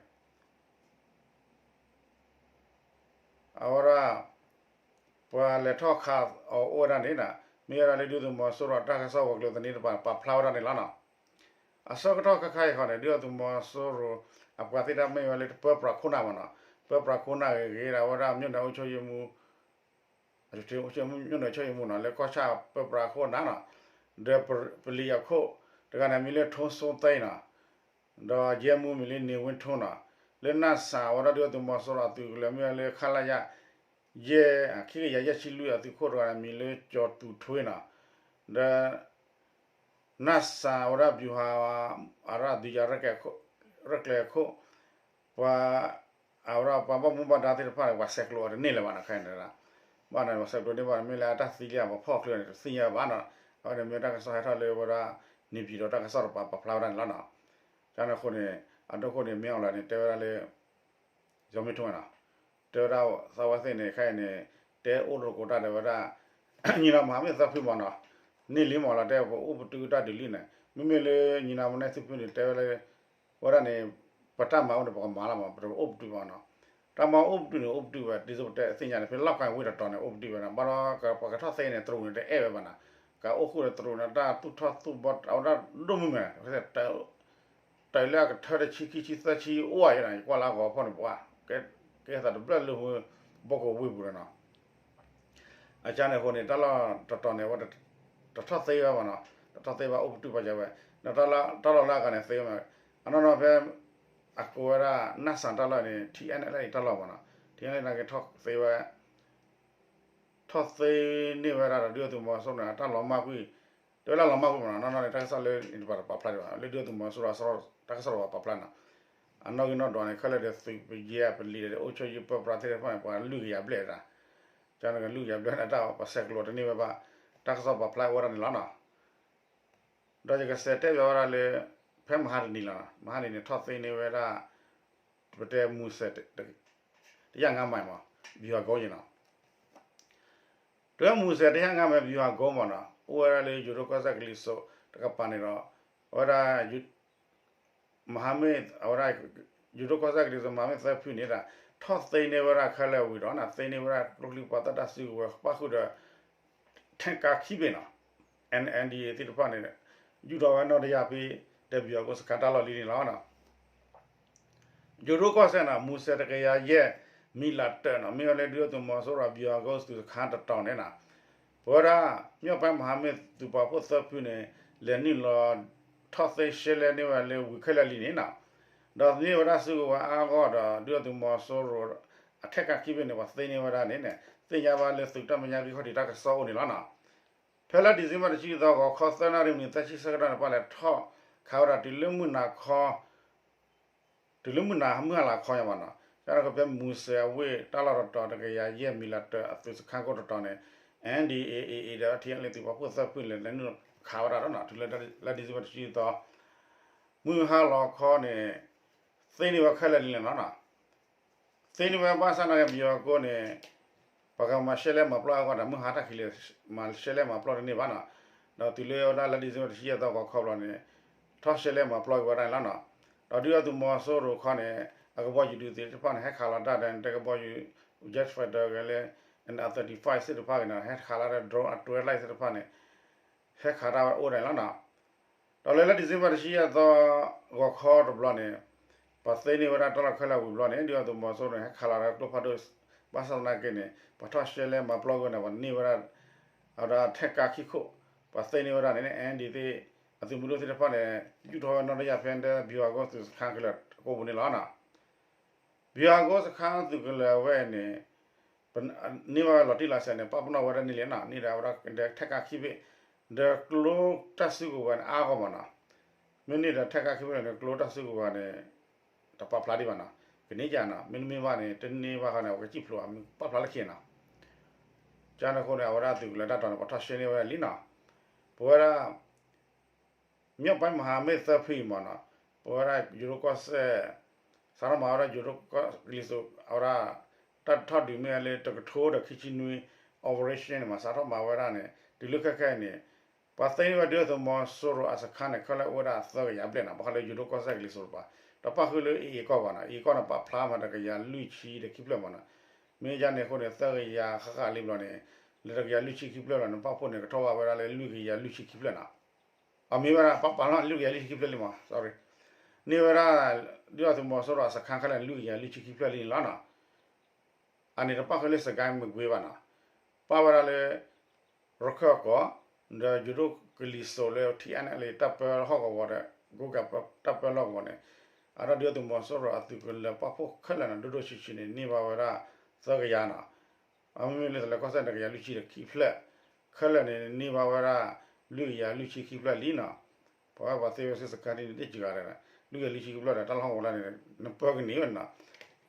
အဝဲဒၣ် ပှၤလဲၤထီၣ်ခးအီၤအိၣ်ဝဲဒၣ်န့ၣ်နီၤ, မ့ၢ်ဝဲဒၣ်လၢဒုၣ်ဒါသုးမီၤစိရိၤအတၢ်ကစီၣ်ဝဲၤကျိၤသန့တပၤ ပာ်ဖျါဝဲဒၣ်န့ၣ်လီၤနီၤ. အဆၢကတီၢ်ခါခါအံၤဃီန့ၣ် ဒုၣ်ဒါသုးမီၤစိရိၤ အပှၤသ့ၣ်တဖၣ်မ့ၢ်ဝဲလၢတပၢပြးခိၣ်နၢ်မ့ၢ်နီၤ, ပၢပြးခိၣ်နၢ်ဂ့ၤဂ့ၤဒၣ်ဝဲဒၣ် မြို့နယ်အုပ်ချုပ်ရေးမှူး မြို့နယ်အုပ်ချုပ်ရေးမှူးနီၤ လၢကီၢ်ဆၣ်ပၢပြးခိၣ်နၢ်နီၤ, ဒီးပလံၤအခိၣ်တဂၤန့ၣ် မံၤလၢထိစိသဲနီၤ, ဒီးယဲမူမံၤလၢန့ၣ်ဝ့ထိနီၤ, လၢနၢ်စၢ်ဝဲဒၣ်ဒုၣ်ဒါသုးမီၤစိရိၤအသုးကလၢၤမ့ၢ်ဝဲလၢ ခလရ ယဲၢ် ခံကယၤယဲၢ်ဆံလွံၢ်အသုးခိၣ်တဂၤန့ၣ် မံၤလၢကၠီၤသူးထွ့နီၤ, ဒီး နၢ်စၢ်ဝဲဒၣ် ဗျူဟာ အရၣ်ဒုးယၤ ရဲၣ်ကျဲၤခိၣ်, ပှၤ အဝဲဒၣ်ပှၤဘၣ်မူဘၣ်ဒါသ့ၣ်တဖၣ်န့ၣ် ပှၤဆဲးကျိးအီၤတန့ၢ်လၢၤဘၣ်နီၤ ခဲအံၤန့ၣ်, ဘၣ်န့ၣ် ပှၤဆဲးကျိးန့ၢ်ဘၣ် မ့ၢ်လၢအတၢ်သံလၢအပှၤဖီၣ်ချၢန့ၣ် တသ့ၣ်ညါဘၣ်နီၤ, အဝဲန့ၣ်မ့ၢ်တၢ်ကစီၣ်ဟဲထီၣ်လၢဝဲဒၣ် န့ၣ်ပၠံၤဒီးတၢ်ကစီၣ်တပၤပာ်ဖျါဝဲဒၣ်န့ၣ်လီၤနီၤ, ကန့ၣ်အဃိန့ၣ် အဒိခိၣ်န့ၣ် မင်းအောင်လှိုင်န့ၣ် တဲဝဲဒၣ်လၢ ဇော်မင်းထွန်းနီၤ, တဲဝဲဒၣ်သးဝဲသ့ၣ်န့ၣ် ခဲအံၤန့ၣ် တဲအိၣ်တကိးတၢ်ဒီးဝဲဒၣ် ညီနောင်မဟာမိတ်သၢဖုမ့ၢ်နီၤ, န့ၢ်လံမ့ၢ်လီၤ တဲပအိၣ်ပတုာ်တၢ်ဒုးလံန့ၣ် မ့မ့ၢ်လၢညီနောင်မဟာမိတ်သၢဖုန့ၣ် တဲဝဲလၢ ဝဲဒၣ်န့ၣ် ပတၢ်မၤအိၣ်န့ၣ် ပကမၤလီၤမး ပတအိၣ်ပတုာ်ဘၣ်နီၤ, တၢ်မၤအိၣ်ပတုာ်န့ၣ် အိၣ်ပတုာ်ဝဲ ဒ်သိးပတဲသ့ၣ်ညါန့ၣ် ဖဲလီၢ်ကဝံၤတတီၤန့ၣ် အိၣ်ပတုာ်ဝဲနီၤ, ဘၣ်ဒီးပှၤကထီၣ်သ့န့ၣ် တရူးန့ၣ် တအဲၣ်ဝဲဘၣ်နီၤ, ကအိၣ်ဃုာ်ဒီးတရူးန့ၣ် တၢ်သူၣ်ထီၣ်သူၣ်ဘီ အဝဲဒၣ်ဒိၣ်မုၢ်မး တၢ်လၢအကထၢတဆံခံဆံသၢဆံအိၣ်ဧါနီၤ, ယကွၢ်လၢအဂီၤဖီၣ်န့ၣ် ပှၤ ကဲသးတဘျၢၣ်လၢမူ ဘီကဝ့ၢ်ပူၤလီၤနီၤ, အကန့ၣ်အဃိန့ၣ် တၢ်လီၢ်တတီၤန့ၣ် အဝဲ တထီၣ်သ့ဝဲဘၣ်နီၤ, တထီၣ်သ့ဘၣ်အိၣ်ပတုာ်ပာ်စၢၤဝဲ, ဒီးတၢ်လီၢ်လၢအဂၤန့ၣ်သ့ဝဲ, အနီၢ်နီၢ်ဖဲ အကိးဝဲဒၣ် နၢ်စၢ်တၢ်လီၢ်န့ၣ် ထံအဲၣ်အဲၣ်လၢအံၤတၢ်လီၢ်မ့ၢ်နီၤ, ထံအဲၣ်အဲၣ်လၢအံၤနာ်က့ထီၣ်သ့ဝဲ ထီၣ်သ့န့ၢ်ဝဲဒၣ်ဒီးဒုၣ်ဒါသုးမီၤစိရိၤန့ၣ် အတၢ်လီၤမၢ်ကွံာ်, တဲဝဲလၢလီၤမၢ်ကွံာ်မ့ၢ်နီၤ, နီၢ်နီၢ်န့ၣ် တၢ်ကစီၣ်လၢတပၤတပာ်ဖျါဒံးဘၣ်, လၢဒုၣ်ဒါသုးမီၤစိရိၤအတၢ်ကစီၣ်တပၤပာ်ဖျါနီၤ, အနီၣ်ဂံၢ်နီၣ်ဒွးန့ၣ် ခဲလၢာ်ဒီးသုးပယီၤပလံၤဒီးအိၣ်ဆိးယံၤပၢပြးသ့ၣ်တဖၣ်န့ၣ် ပှၤလွံၢ်ကယၤဘျဲၣ်ဒၣ်, ကန့ၣ်ကလွံၢ်ကယၤဘျဲၣ်န့ၣ် တၢ်ပှၤဆဲးကျိးတန့ၢ်ဝဲဘၣ်, တၢ်ကစီၣ်ပာ်ဖျါဝဲဒၣ်န့ၣ်လီၤနီၤ. ဒီးယကစးတဲဘၣ်ဝဲဒၣ်လၢ ဖဲမဟါတနံၤလီၤ, မဟါတနံၤန့ၣ် ထီၣ်သ့န့ၢ်ဝဲဒၣ် ပတဲမူစဲး တယၢ်ငါးမိုင်မး ဗျူဟာကုန်းနီၤ, တုၤမူစဲး တယၢ်ငါးမိုင် ဗျူဟာကုန်းမ့ၢ်နီၤ အိၣ်ဝဲဒၣ်လၢယိၤဒိၣ်ကီၢ်စဲၣ်ကလံၤစိးတကပၤန့ၣ်ဒီး အဝဲဒၣ် မဟာမိတ် အဝဲဒၣ် ယိၤဒိၣ်ကီၢ်စဲၣ်ကလံၤစိး မဟာမိတ်သၢဖုန့ၣ်ဒီး ထီၣ်သ့န့ၢ်ဝဲဒၣ်ခဲလၢာ်ဝံၤဒီး သ့န့ၢ်ဝဲဒၣ်ကျိချံမျိာ်သၣ်တၢ်စုကဝဲၤ ပၣ်ဃုာ်ဒီး ထံးကါခံဘ့ၣ်နီၤ, အၣ်အၣ်ဒီအ့ၣ် သ့ၣ်တဖၣ်န့ၣ် ယူၢ်ထီၣ်ဝဲနီၣ်တယၢ်ဖဲ တဘျီကီၢ်စခါတၢ်လီၢ်လံန့ၣ်လီၤ. ယိၤဒိၣ်ကီၢ်စဲၣ်န့ၣ် မူစဲးတကယၤယဲၢ် မံၤလးတၢးန့ၣ် မ့ၢ်ဝဲလၢဒုၣ်ဒါသုးမီၤစိရိၤ ဗျူဟာကုန်း သုးစခါတတီၤန့ၣ်နီၤ, ပဝဲဒၣ် မြောက်ပိုင်းမဟာမိတ် သုးပာ်ဖှိၣ်သၢဖုန့ၣ် လဲၤနုာ်လီၤထီၣ်သ့ရှဲလဲန့ၢ်ဝဲလၢဝံၤခဲလၢာ်လံန့ၣ်နီၤ, ဒီးန့ၢ်ဝဲဒၣ်စုကဝဲၤအါအါဂီၢ်ဒီး ဒုၣ်ဒါသုးမီၤစိရိၤ အထံးကါခံဘ့ၣ်န့ၣ် ပှၤသ့န့ၢ်ဝဲဒၣ်န့ၣ် သ့ၣ်ညါဘၣ်လၢသုးတၢ်မဲာ်ညါဂံၢ်ခီၣ်ထံးတၢ်ကစီၣ်အိၣ်န့ၣ်လီၤနီၤ. ဖဲလါဒံၣ်စ့ဘၢၣ်တဆံသီ ဂီၤခီသၢနၣ်ရံၣ်မံးနံးသၢဆံဆၢကတီၢ်န့ၣ် ပှၤလဲၤထီၣ်ခးဝဲဒၣ်တုၤလၢမုၢ်နၤခီ တုၤလၢမုၢ်နၤမုၢ်ဟါလီၤခီညါဘၣ်နီၤ, ကန့ၣ်ကဖဲမူစဲးအဝ့ၢ်တၢ်လီၢ်တတီၤ တကယၤယဲၢ် မံၤလးတၢးအသုးစခါကိၣ်တတီၤန့ၣ် အၣ်အၣ်ဒီအ့ၣ် ဒီး ထံးအဲၣ်လ့ၣ် သုးပာ်ဖှိၣ်သၢဖုန့ၣ် လဲၤနုာ်ခးဝဲဒၣ်ဒီးနီၤ တုၤလၢလါဒံၣ်စ့ဘၢၣ်တဆံသီ မုၢ်ဟါလီၤခီန့ၣ် သ့န့ၢ်ဝဲခဲလၢာ်လံန့ၣ်လီၤနီၤ. သ့န့ၢ်ဝဲဘၣ်ဆၣ်နာ်က့ ဗျူဟာကုန်းန့ၣ် ပှၤကမၤရှဲလဲမၤပျီအဂီၢ်ဒီး မုၢ်ဟါတၢ်ခံးလံ မၤရှဲလဲမၤပျီတန့ၢ်ဘၣ်နီၤ, ဒီးတုၤလၢဝဲဒၣ်လါဒံၣ်စ့ဘၢၣ်တဆံယဲၢ်သီဂီၤခီဘျီန့ၣ် ထီၣ်ရှဲလဲမၤပျီက့ၤဝဲဒၣ်န့ၣ်လီၤနီၤ. ဒီးဒုၣ်ဒါသုးမီၤစိရိၤခီန့ၣ် အကဘီယူၤဒုးသ့ၣ်တဖၣ်န့ၣ် ဟဲခးလီၤတၢ်ဒီး တဲကဘီယူၤ jet fighter ဂ့ၤလၢ F thirty-five သ့ၣ်တဖၣ်ဂ့ၤန့ၣ် ဟဲခးလီၤတၢ် drone အ twelve သ့ၣ်တဖၣ်န့ၣ် ဟဲခးတၢ်ဝဲအိၣ်ဒၣ်န့ၣ်လီၤနီၤ. ဒီးလၢလါဒံၣ်စ့ဘၢၣ်တဆံယဲၢ်သီ ဂီၤခီတဘျီန့ၣ် ပှၤသ့န့ၢ်ဝဲဒၣ်တၢ်လီၢ်ခဲလၢာ်ဝံၤဘျီန့ၣ် ဒုၣ်ဒါသုးမီၤစိရိၤန့ၣ် ဟဲခးလီၤတၢ်ကျိဖးဒိၣ် ဘၣ်ဆၣ်သနာ်က့န့ၣ် ပှၤထီၣ်ရှဲလဲမၤပျီကွံာ်န့ၣ် ပှၤန့ၢ်ဝဲဒၣ် အဝဲဒၣ်ထံးကါခံခိၣ် ပှၤသ့န့ၢ်ဝဲဒၣ်န့ၣ် အၣ်အၣ်ဒီအ့ၣ် အသုးမုၢ်ဒိၣ်သ့ၣ်တဖၣ်န့ၣ် ယူၢ်ထီၣ်ဝဲနီၣ်တယၢ်ဖဲ ဗျူဟာကုန်း သုးစခါကလၢာ်ကိးပူၤန့ၣ်လီၤနီၤ. ဗျူဟာကုန်း စခါသုးကလၢာ်အဝဲန့ၣ် န့ၢ်ဝဲလီၤတံၢ်လီၤဆဲးန့ၣ် ပာ်ပနီၣ်ဝဲဒၣ်န့ၣ်လံနီၤ, န့ၢ်ဒၣ်ဝဲဒၣ်ဒီးထံးကါခံဘ့ၣ် ဒီးကျိတၢ်စုကဝဲၤန့ၣ် အါဂီၢ်မးနီၤ. မ့ၢ်န့ၢ်ဒီးထံးကါခံဘ့ၣ်န့ၣ် ကျိတၢ်စုကဝဲၤန့ၣ် တပာ်ဖျါဒံးဘၣ်နီၤ, ကန့ၢ်ကနီၤ, မ့တမ့ၢ်ဘၣ်န့ၣ် တန့ၢ်ဘၣ်ဃီန့ၣ် အဝဲကစံၣ်ဖျိး မ့ၢ်ပာ်ဖျါလၢခံနီၤ. ကန့ၣ်အဃိန့ၣ် အဝဲဒၣ်သုးကလၢၤတၢ်တီၤန့ၣ် ပှၤထီၣ်ရှဲန့ၢ်ဝဲဒၣ်လံနီၤ. ပဝဲဒၣ် မြောက်ပိုင်းမဟာမိတ်သၢဖုအံၤမးနီၤ, ပဝဲဒၣ်ယိၤဒိၣ်ကီၢ်စဲၣ် စးထီၣ်မၤဝဲဒၣ်ယိၤဒိၣ်ကီၢ်ကလံၤစိး အဝဲဒၣ် တၢ်ထီၣ်ဒုးမ့ၢ်ဝဲလၢတကထိဒီးခံဆံနွံ operation န့ၣ်မး စးထီၣ်မၤဝဲဒၣ်န့ၣ် တုၤလၢခဲခဲအံၤန့ၣ် ပှၤသ့န့ၢ်ဝဲဒုၣ်ဒါသုးမီၤစိရိၤအစခါန့ၣ် ခဲလၢာ်အိၣ်ဝဲဒၣ်သၢကယၤဘျဲၣ်နီၤ, ဘၣ်ဃးလၢယိၤဒိၣ်ကီၢ်စဲၣ်ကလံၤစိးတပၤ, တပၣ်ဃုာ်လၢအ့ၣ်အ့ၣ်ကီၢ်ဘၣ်နီၤ, အ့ၣ်အ့ၣ်ကီၢ်န့ၣ် ပာ်ဖျါမးတကယၤလွံၢ်ဆံဒီးခံဖျၢၣ်မးနီၤ, မ့ၢ်ဒ်န့ၣ်အဃိန့ၣ် သၢကယၤဃၣ်ဃၣ်လံဘျီန့ၣ် လၢတကယၤလွံၢ်ဆံခံဖျၢၣ်လီၤန့ၣ် ပာ်ဖှိၣ်န့ၣ် ကထီၣ်ဘၣ်ဝဲဒၣ်လၢလွံၢ်ကယၤလွံၢ်ဆံခံဖျၢၣ်နီၤ. အမ့ၢ်ဝဲဒၣ် ပာ်ပာ်လီၤလွံၢ်ကယၤလွံၢ်ဆံခံဖျၢၣ်လံမး sorry န့ၢ်ဝဲဒၣ် ဒုၣ်ဒါသုးမီၤစိရိၤအစခါခဲလၢာ်န့ၣ် လွံၢ်ကယၤလွံၢ်ဆံခံဖျၢၣ်လံန့ၣ်လီၤနီၤ. အန့ၣ်တပၣ်ဃုာ်လၢစကဲမ့ၢ်ကွ့ဘၣ်နီၤ, ပာ်ဝဲဒၣ်လၢ ရခၢၣ်ကီၢ် ဒီးယိၤဒိၣ်ကလံၤစိးလၢ ထံအါန့ၣ်လၢတၢ်ပၢဟီၣ်ကဝီၤဒီး ကိးကးတၢ်ပၢလီၢ်ကဝီၤန့ၣ် အဒိဒုၣ်ဒါသုးမီၤစိရိၤအသုးကလၢၤပာ်ဖှိၣ်ခဲလၢာ်န့ၣ် ဒိၣ်ဒိၣ်ဆံးဆံးန့ၣ် န့ၢ်ဘၣ်ဝဲဒၣ် သၢကယၤနီၤ. အမ့မ့ၢ်လၢတလၢကီၢ်စဲၣ်န့ၣ် ကယၤလွံၢ်ဆံဒီးခံဖျၢၣ် ခဲလၢာ်န့ၣ် န့ၢ်ဘၣ်ဝဲဒၣ် လွံၢ်ကယၤလွံၢ်ဆံခံဖျၢၣ်လံနီၤ. ပဝဲပှၤသ့ဝဲစ့ၢ်စခါဒ်န့ၣ် တ့ၢ်စှၤဂၤဒီး လွံၢ်ကယၤလွံၢ်ဆံခံဖျၢၣ်ဒီး တၢ်လီၢ်ဟီၣ်ကဝီၤလၢန့ၣ် နပၢကန့ၢ်ဝဲနီၤ.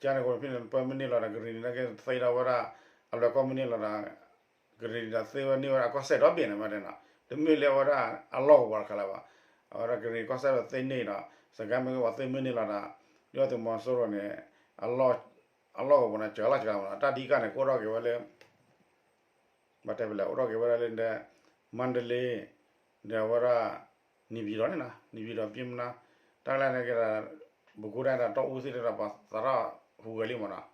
ကန့ၣ်အဃိ ဖဲန့ၣ် နပၢမ့ၢ်န့ၢ်လီၤဒီး ကရံၣ်နံၤနာ်က့သ့ထီၣ်ဝဲဒၣ် အလွဲၢ်ကီၢ်မ့ၢ်န့ၢ်လီၤဒီး ကရံၣ်နံၤဒီးသ့ဝဲန့ၢ်ဝဲဒၣ်ကီၢ်စဲၣ်ဒီဘ့ၣ်န့ၣ်မ့ၢ်တဲနီၤ. တမ့ၢ်လၢအဝဲဒၣ်အလီၢ်ကဝီၤတခါလၢၤဘၣ်. အဝဲဒၣ်ကရံၣ်နံၤကီၢ်စဲၣ်ဒီးသ့န့ၢ်ဒီး စကဲမ့ၢ်က့ၤပှၤသ့မ့ၢ်န့ၢ်လီၤဒီး ဒုၣ်ဒါသုးမီၤစိရိၤန့ၣ် အလီၢ်ကဝီၤန့ၣ် စှၤလီၤစှၤမးနီၤ. တၢ်ဒ်ကန့ၣ် ကအိၣ်ထီၣ်က့ၤဝဲလၢ ဘၣ်တဲဖဲလဲၣ် အိၣ်ထီၣ်က့ၤဝဲဒၣ်လၢဒီး မါဒလ့ ဒီးဝဲဒၣ် န့ၣ်ပၠံၤဒီးန့ၣ်နီၤ န့ၣ်ပၠံၤဒီး ပျ့ၤမနါ တၢ်ကျါန့ၣ်က့ၤဒီး ပကိးဒၣ်ဒီးတီအူသ့ၣ်ဒီး ပှၤသးထီၣ်ဟူးဂဲၤလံမ့ၢ်နီၤ.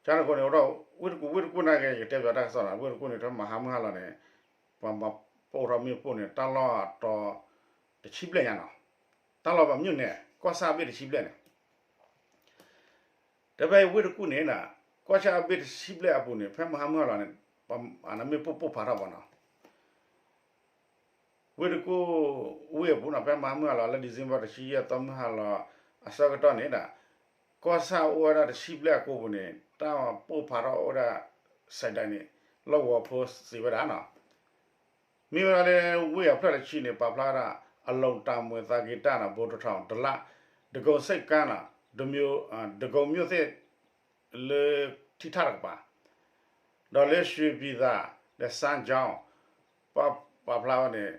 ကန့ၣ်အဃိန့ၣ် ဝ့ၢ်တကူၣ် ဝ့ၢ်တကူၣ်နာ်က့ၤ ယတဲပၠးတၢ်ကစီၣ်နီၤ ဝ့ၢ်တကူၣ်န့ၣ် တမဟါမုၢ်ဟါလီၤန့ၣ် ပှၤမၤပိၢ်ထီၣ်မ့ၣ်ပိၢ်န့ၣ် တၢ်လီၢ်အတီၤ တဆံဘျဲၣ်ညါနီၤ. တၢ်လီၢ်ဘၣ်မနုၤန့ၣ် ကီၢ်ဆၣ်အဘ့ၣ်တဆံဘျဲၣ်န့ၣ် တဲဖဲဝ့ၢ်တကူၣ်န့ၣ် ကီၢ်ဆၣ်အဘ့ၣ်တဆံဘျဲၣ်အပူၤန့ၣ် ဖဲမဟါမုၢ်ဟါလီၤန့ၣ် မ့ၣ်ပိၢ်ပိၢ်ဖးထီၣ်မ့ၢ်နီၤ. ဝ့ၢ်တကူၣ် ဝ့ၢ်အပူၤနီၤ ဖဲမဟါမုၢ်ဟါလီၤလၢ December တဆံယဲၢ်သီမုၢ်ဟါလီၤ အဆၢကတီၢ်န့ၣ်ဒီး ကီၢ်ဆၣ်အိၣ်ဝဲဒၣ်တဆံဘျဲၣ်အကိာ်ပူၤန့ၣ် တၢ်ပိၢ်ဖးထီၣ်အိၣ်ဝဲဒၣ် စဲးဒဲးန့ၣ် လီၢ်ကဝီၤဖိစံးဝဲဒၣ်နီၤ. မ့ၢ်ဝဲဒၣ်လၢဝ့ၢ်အဖျၢၣ်တဆံန့ၣ် ပာ်ဖျါဝဲဒၣ် အလုံတၢ်မွဲၤသးက့ၤတၢ်နီၤ ဘိတထီၣ် တလး ဒကိးစ့ၣ်ကါနီၤ ဒကိးမၠိၣ်သ့ၣ် လၢထံထၣ်တကပၤ ဒီးလၢရွှ့ၣ်ဖံသး ဒီးစၣ်ကၠီ ပာ်ဖျါဝဲန့ၣ်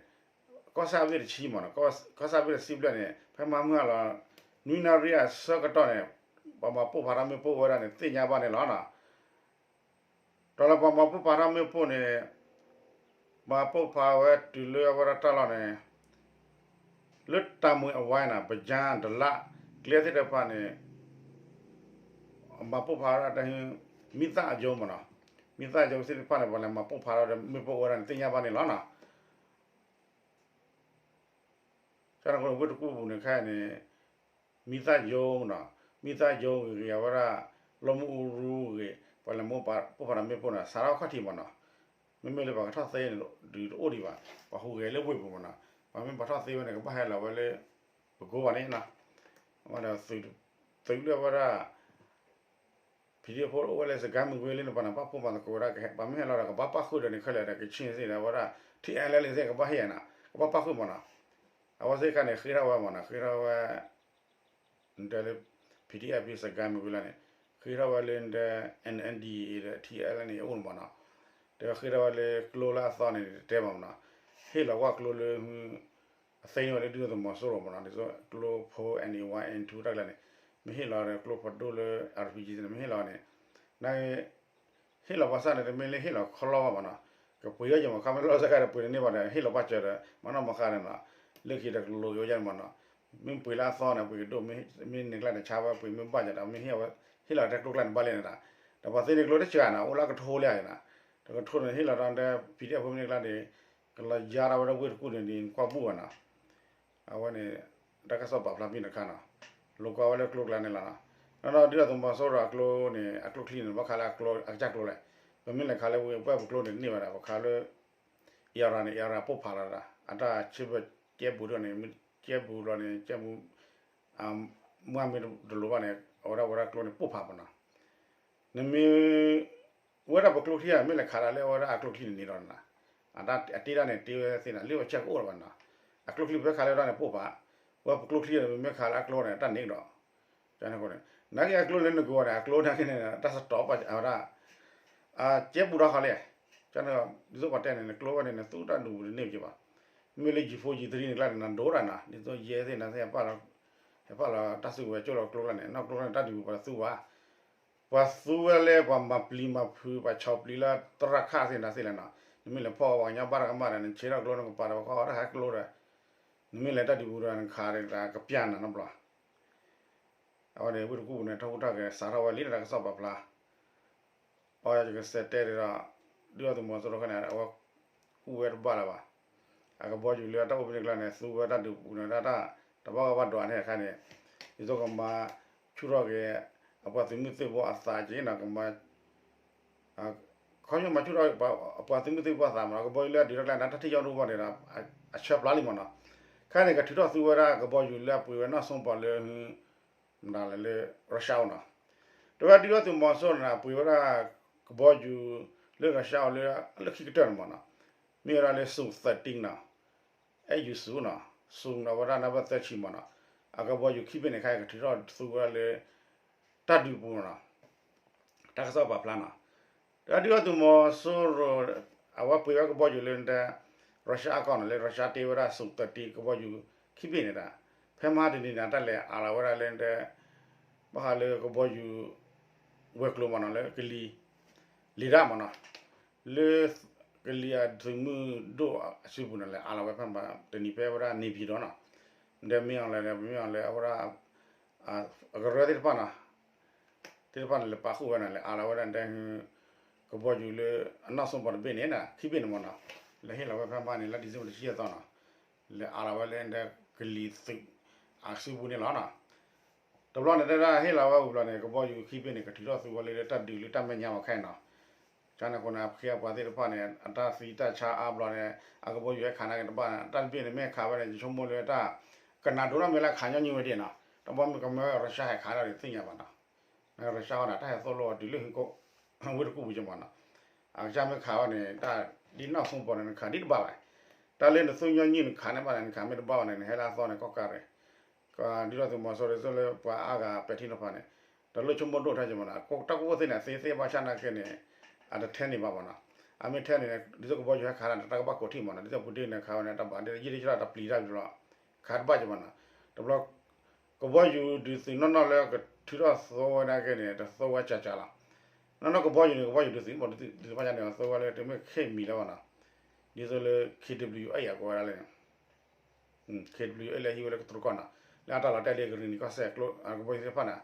ကီၢ်ဆၣ်အဘ့ၣ်တဆံမ့ၢ်နီၤ ကီၢ်ဆၣ်အဘ့ၣ်တဆံဘျဲၣ်န့ၣ် ဖဲမဟါမုၢ်ဟါလီၤ နွံနၣ်ရံၣ်အဆၢကတီၢ်န့ၣ် ပှၤမၤပိၢ်ဖးထီၣ်မ့ၣ်ပိၢ်ဝဲဒၣ်န့ၣ် သ့ၣ်ညါဘၣ်န့ၣ်လီၤနီၤ. ဒီးလၢပှၤမၤပိၢ်ဖးထီၣ်မ့ၣ်ပိၢ်န့ၣ် မၤပိၢ်ဖးဝဲတုၤလၢအဝဲဒၣ်တၢ်လီၢ်န့ၣ် လၢတၢ်မွဲၤအဝါနီၤ ပယါတလး ကျဲသ့ၣ်တဖၣ်န့ၣ် မၤပိၢ်ဖးဝဲဒၣ် မံသၣ်အယိမ့ၢ်နီၤ မံသၣ်အယိသ့ၣ်တဖၣ်န့ၣ် ပှၤလဲၤမၤပိၢ်ဖးထီၣ်ဒီးမ့ၣ်ပိၢ်ဝဲဒၣ်န့ၣ် သ့ၣ်ညါဘၣ်န့ၣ်လီၤနီၤ. ကန့ၣ်အဃိ ဝ့ၢ်တကူၣ်ပူၤန့ၣ်ခဲအံၤန့ၣ် မံသၣ်ယိနီၤ မံသၣ်ယိဂ့ၤဂ့ၤ အဝဲဒၣ် လီၢ်မုၢ်အူရူဂ့ၤ ပှၤလဲၤမၤပိၢ်ဖးဒီးမ့ၣ်ပိၢ်န့ၣ် စးထီၣ်ခီၣ်ထံးမ့ၢ်နီၤ. မ့မ့ၢ်လၢပှၤကထီၣ်သ့န့ၣ် ဒုးတအိၣ်ဒံးဘၣ် ပှၤဟူးဂဲၤလၢဝ့ၢ်ပူၤမ့ၢ်နီၤ. ပှၤမ့ၢ်ပှၤထီၣ်သ့ဝဲန့ၣ် ကဘၣ်ဟဲလီၤဝဲလၢ ပကိးဘၣ်န့ၣ်နီၤ. အဝဲဒီး သုးလၢအဝဲဒၣ် PDF ဖိအိၣ်ဝဲလၢစကဲမုၢ်ကွ့လၢန့ၣ် ပှၤန့ၣ် ပာ်ဖှိၣ်မၤသကိးဝဲဒၣ် ပှၤမ့ၢ်ဟဲလီၤဒီး ကဘၣ်ပာ်ဃုာ်ဒီးန့ၣ်ခဲလၢာ်ဒီး ကဆ့ၣ်သ့ၣ်ဒီး အဝဲဒၣ် ထံအဲလဲလံသ့ၣ် ကဘၣ်ဟ့ၣ်နီၤ ကဘၣ်ပာ်ဃုာ်မ့ၢ်နီၤ. အဝဲသ့ၣ်တခါန့ၣ် ဃ့ထီၣ်ဝဲမ့ၢ်နီၤ ဃ့ထီၣ်ဝဲ နတဲလၢ PDF ဖဲစကဲမုၢ်ကွ့လၢန့ၣ် ဃ့ထီၣ်ဝဲလၢနတဲ NNDAA ဒီး ထံအဲလဲန့ၣ် အအိၣ်န့ၣ်မ့ၢ်နီၤ. တဲဃ့ထီၣ်ဝဲလၢကျိလၢအသီန့ၣ် တတဲဘၣ်မ့ၢ်နီၤ. ဟ့ၣ်လီၤကွၢ်ကျိလၢ အသ့န့ၢ်ဝဲလၢဒုၣ်ဒါသုးမီၤစိရိၤမ့ၢ်နီၤ ဒ်သိးကျိဖိ NA one NA two တၢ်ကျါန့ၣ် မ့ၢ်ဟ့ၣ်လီၤဒီးကျိဖးဒိၣ်လၢ RPG န့ၣ် မ့ၢ်ဟ့ၣ်လီၤန့ၣ် န ဟ့ၣ်လီၤပှၤစၢ်န့ၣ် တမ့ၢ်လၢဟ့ၣ်လီၤခီလီဘၣ်မ့ၢ်နီၤ ကပှ့ၤအီၣ်ယမ့ၢ်ခါမ့ၢ်လီၤစ့ၢ်ကီးဒီးပှ့ၤတန့ၢ်ဘၣ်ဒီး ဟ့ၣ်လီၤဘၣ်စၢၤဒီး မၤနီၣ်မၤဃါဒီးနီၤ လၢခံဒီးကလိၤက့ၤဝဲဒၣ်န့ၣ်မ့ၢ်နီၤ မ့ၢ်ပှ့ၤလၢအသီန့ၣ် ပှ့ၤကဒိၣ် မ့ၢ်န့ၢ်ကျါန့ၣ် ဆါဝဲပှ့ၤမ့ၢ်ဘၣ်ယၤဒီး မ့ၢ်ဟ့ၣ်ဝဲ ဟ့ၣ်လီၤတဲကျိကျါန့ၣ်ဘၣ်လဲၣ်န့ၣ်ဒီး ဒီးပှၤသ့န့ၢ်ကျိတစှၤနီၤ အိၣ်လၢကထိလၢယၤနီၤ တကထိန့ၣ် ဟ့ၣ်လီၤဒီး PDF ဖိမ့ၢ်န့ၢ်ကျါန့ၣ် ကလီၤယါထီၣ်ဝဲဒၣ်ဝ့ၢ်တကူၣ်န့ၣ် နကွၢ်ဘူၣ်ဘၣ်နီၤ အဝဲန့ၣ် တၢ်ကစီၣ်ပာ်ဖျါဖဲန့ၣ်တခါနီၤ လိာ်ကွၢ်ဝဲလၢကျိကျါန့ၣ်လီၤနီၤ ဒီးဒုၣ်ဒါသုးမီၤစိရိၤအကျိန့ၣ် အကျိချံန့ၣ် ဘၣ်ခးလၢအကျိ အကစၢ်ကျိလဲၣ် ပမ့ၢ်လဲၤခးလၢဝ့ၢ်ပှၢ်ပကျိန့ၣ်တန့ၢ်ဘၣ်ဒီး ပခးလၢ အံၤရၤန့ၣ် အံၤရၤပိၢ်ဖးလီၤ အတၢ်ဆ့ဘၢၣ်ကဲဘူးဒီးန့ၣ် ကဲဘူးလီၤန့ၣ် ကဲဘူး မွၢ်မ့ၢ်တလိၤဘၣ်န့ၣ် အဝဲဒၣ်ဝဲဒၣ်ကျိန့ၣ်ပိၢ်ဖးမ့ၢ်နီၤ နမ့ၢ် ဝဲဒၣ်ပကျိချံမ့ၢ်လဲၤခးဒၣ်လၢအဝဲဒၣ်အကျိချံန့ၣ်န့ၣ်ဒီးနီၤ အတ့ဒၣ်န့ၣ်တ့ဝဲသ့ၣ်န့ၣ် လၢပဆဲးကအိၣ်လၢၤဘၣ်နီၤ အကျိချံဖဲခးလၢဒၣ်န့ၣ်ပိၢ်ဖး ဝဲပကျိချံန့ၣ် မ့မ့ၢ်ခးလၢအကျိန့ၣ် တၢ်န့ၣ်ကဒီး န့ၣ် နာ်က့အကျိလၢနကွၢ်န့ၣ် အကျိနာ်က့န့ၣ် တၢ်စတီၤပာ်ဝဲဒၣ် ကဲဘူးဒီးဃီလဲၣ် ဒ်သိးပှၤတဲန့ၣ် နကျိဝဲန့ၣ် နသူတၢ်ဒုးပူၤတန့ၢ်က့ဘၣ် မ့မ့ၢ်လၢ G four G three န့ၣ်ကျါန့ၣ် နဒိတၢ်နီၤ ဒ်သိးယဲသ့ၣ်နသ့ၣ် ဟဲပာ်လီၤတၢ်စုကဝဲၤကၠိလီၤကျိကျါန့ၣ် နီၢ်ကျိန့ၣ်တၢ်ဒုးပူၤပှၤတသူဘၣ် ပှၤသူဝဲလၢပှၤမၤပျံၤမၤဖုး ပှၤဆီၣ်ပျံၤလၢသရၣ်ခၣ်သ့ၣ်န့ၣ်သ့ၣ်လဲၣ်နီၤ နမ့ၢ်လဲၤဖီၣ်ပှၤကညီဘၣ်တၢ်ကမၣ်ဒီး နဆဲးထီၣ်ကျိနကပၤဒီး ပှၤခီတၢ်ဟဲကျိဒီး နမ့ၢ်လဲၤတၢ်ဒုးပူၤဒီး နခးဒီးကပျၢ်နၤနီတဘျီ အဝဲန့ၣ် ဝ့ၢ်တကူၣ်ပူၤန့ၣ် ထီၣ်ဟူးထီၣ်ဂဲၤစးထီၣ်ဝဲလံတၢ်ကစီၣ်ပာ်ဖျါ အဝဲယကစဲးတဲဒ်ဒီး ဒုၣ်ဒါသုးမီၤစိရိၤတခါန့ၣ် အဝဲကူၣ်ဝဲတဘၣ်လၢၤဘၣ်. အကဘီယူၤလၢအတၢ်အိၣ်ဖဲန့ၣ်ကျါန့ၣ် သူဝဲတၢ်ဒုးပူၤန့ၣ် တၢ်တဘၣ်ဂီၢ်ဘၣ်ဒွးန့ၣ်အခါန့ၣ် ဒ်သိးကမၤဆူၣ်ထီၣ်က့ၤ အပှၤသုးမုၢ်သံၣ်ဘိအသးက့နီၤ ကမၤ ခီဖျိမၤဆူၣ်ထီၣ် အပှၤသုးမုၢ်သံၣ်ဘိအသးမးနီၤ ကဘီယူၤလၢအဒုးထီၣ်ကျါန့ၣ် တၢ်ထံၣ်ယီၣ်ဒိၣ်ဘၣ်န့ၣ်ဒီး အဆၢပျၢ်လံမးနီၤ. ခဲအံၤန့ၣ် ကထုးထီၣ်သူဝဲဒၣ်ကဘီယူၤလၢအပှ့ၤဝဲနီၢ်စိပီၤလၢ မတၤလဲၣ်လၢ Russia အအိၣ်နီၤ. တဝဲဒုၣ်ဒါသုးမီၤစိရိၤန့ၣ် အပှ့ၤဝဲဒၣ်ကဘီယူၤလၢ Russia အအိၣ်လၢ လၢခံကတၢၢ်န့ၣ်မးနီၤ မ့ၢ်ဝဲဒၣ်လၢ Su thirteen နီၤ အဲၣ်ယူၤ Su နီၤ Su နီၤ ဝဲဒၣ် number thirteen မးနီၤ. အကဘီယူၤခံဘ့ၣ်န့ၣ် ခဲအံၤကထုးထီၣ်သူဝဲဒၣ်လၢ တၢ်ဒုးပူၤနီၤ တၢ်ကစီၣ်ပာ်ဖျါနီၤ. တဝဲဒုၣ်ဒါသုးမီၤစိရိၤ အဝဲပှ့ၤဝဲကဘီယူၤလၢ Russia အကီၢ်နီၤ လၢ Russia တ့ဝဲဒၣ် Su thirteen ကဘီယူၤခံဘ့ၣ်န့ၣ်ဒီး ဖဲမဟါတနံၤန့ၣ် တၢ်လဲၤအးလီၤဝဲဒၣ်လၢ ဘၣ်ဃးလၢကဘီယူၤ ဝဲၤကျိၤမးနီၤ လၢကလံၤ လံာ်ဒၣ်မးနီၤ လၢ ကလံၤအသုးမုၢ်ဒိၣ်အစုပူၤန့ၣ် လဲၤအးလီၤဝဲဖဲမဟါတနံၤဖဲဝဲဒၣ် နေပြည်တော် နီၤ ဒီးမ့ၢ်အီၤလဲၣ် မ့ၢ်အီၤလဲၣ် အဝဲဒၣ် အကရၢသ့ၣ်တဖၣ်နီၤ သ့ၣ်တဖၣ်န့ၣ် လဲၤပာ်ဃုာ်ဝဲန့ၣ် လဲၤအးလီၤဝဲဒၣ်တဲ ကဘီယူၤလၢအနီၢ်စိပီၤတဘ့ၣ်န့ၣ် ခံဘ့ၣ်န့ၣ်မးနီၤ လဲၤဟ့ၣ်လီၤဝဲဖဲမဟါန့ၣ် လါ December တဆံယဲၢ်သီနီၤ လဲၤအးလီၤဝဲလၢ ကလံၤသုးအစုပူၤန့ၣ်လီၤနီၤ. တဘျီန့ၣ် တဲဒၣ်ဟ့ၣ်လီၤဝဲဝံၤဘျီန့ၣ် ကဘီယူၤခံဘ့ၣ်န့ၣ် ကထုးထီၣ်သူဝဲလၢတၢ်ဒုးလၢတၢ်မဲာ်ညါအီၤခဲအံၤနီၤ. ကန့ၣ်အဃိန့ၣ် အခ့အပှၤသ့ၣ်တဖၣ်န့ၣ် အတၢ်သံတၢ်ဆါအါဘျီန့ၣ် အကဘီယူၤဟဲခးန့ၣ်ကတဘၣ်န့ၣ် တၢ်တဘ့ၣ်န့ၣ် မ့ၢ်ခးဝဲန့ၣ် ယဆိကမိၣ်လၢတၢ် ကနၣ်ဒိၣ်နီၢ်မ့ၢ်လၢခးညီနုၢ်ဝဲဒၣ်နီၤ တဘျီမ့ၢ်ကမၢ Russia ဟဲခးဒၣ်န့ၣ်သ့ၣ်ညါဘၣ်နီၤ. Russia ဟီန့ၣ် တၢ်ဟဲသိၣ်လိဝဲတုၤလၢဟံၣ်ကိၣ် ဝ့ၢ်တကူၣ်ပူၤကမးနီၤ. အကစၢ်မ့ၢ်ခးဝဲန့ၣ် တၢ်ဒ်နီၢ်စိပီၤန့ၣ် နခးဒ်တဘၣ်ဘၣ်. တၢ်လၢနသူညီနုၢ်နခးန့ၢ်ဘၣ်န့ၣ် နခးမ့ၢ်တဘၣ်ဘၣ်န့ၣ် နဟဲလၢအသီန့ၣ် ကီၢ်ကးရ့ၣ် ဒ်သိးသုးမီၤစိရိၤဒ်သိးလၢပှၤအါဂၤပဲာ်ထံနီၤဖးန့ၣ် တလိၣ်ဆိကမိၣ်ဒိၣ်ထဲက့ၤမးနီၤ. တၢ်ကူၣ်ဘၣ်ကူၣ်သ့န့ၣ် အသ့သ့ဘၣ်ဆၣ်နာ်က့န့ၣ် အတထဲန့ၣ်ဘၣ်မးနီၤ. အမ့ၢ်ထဲန့ၣ် ဒ်သိးကဘီယူၤဟဲခးန့ၣ် တၢ်ကဘၣ်ကိးထံၣ်မးနီၤ. ဒ်သိးပူၤတ့ၢ်န့ၣ်ခးဝဲန့ၣ် တၢ်ဘၣ်ဒ်ယံာ်ဒ်ဆၢတၢ်ပျံၤတၢ်ပျံၤလီၤ ခးတဘၣ်က့ၤမးနီၤ. တဘျီ ကဘီယူၤဒုးသုးနီၢ်နီၢ်လၢကထုးထီၣ်သီဝဲဒၣ်က့န့ၣ် တသီဝဲကၠးကၠးလီၤ. နီၢ်နီၢ်ကဘီယူၤန့ၣ် ကဘီယူၤဒုးသုး ဒုးသုးမးကၠးန့ၣ် သီဝဲလၢတမ့ၢ်ခဲမံၤလၢၤဘၣ်နီၤ. ဒ်သိးလၢ K W A အကိးဝဲဒၣ်လၢ K W A လၢဟံးဝဲလၢကတြူၢ်ကီၢ်နီၤ လၢအတၢ်လီၤတဲာ်လၢကရံၣ်နံၤကီၢ်စဲၣ်အကျိ ကဘီယူၤသ့ၣ်တဖၣ်န့ၣ်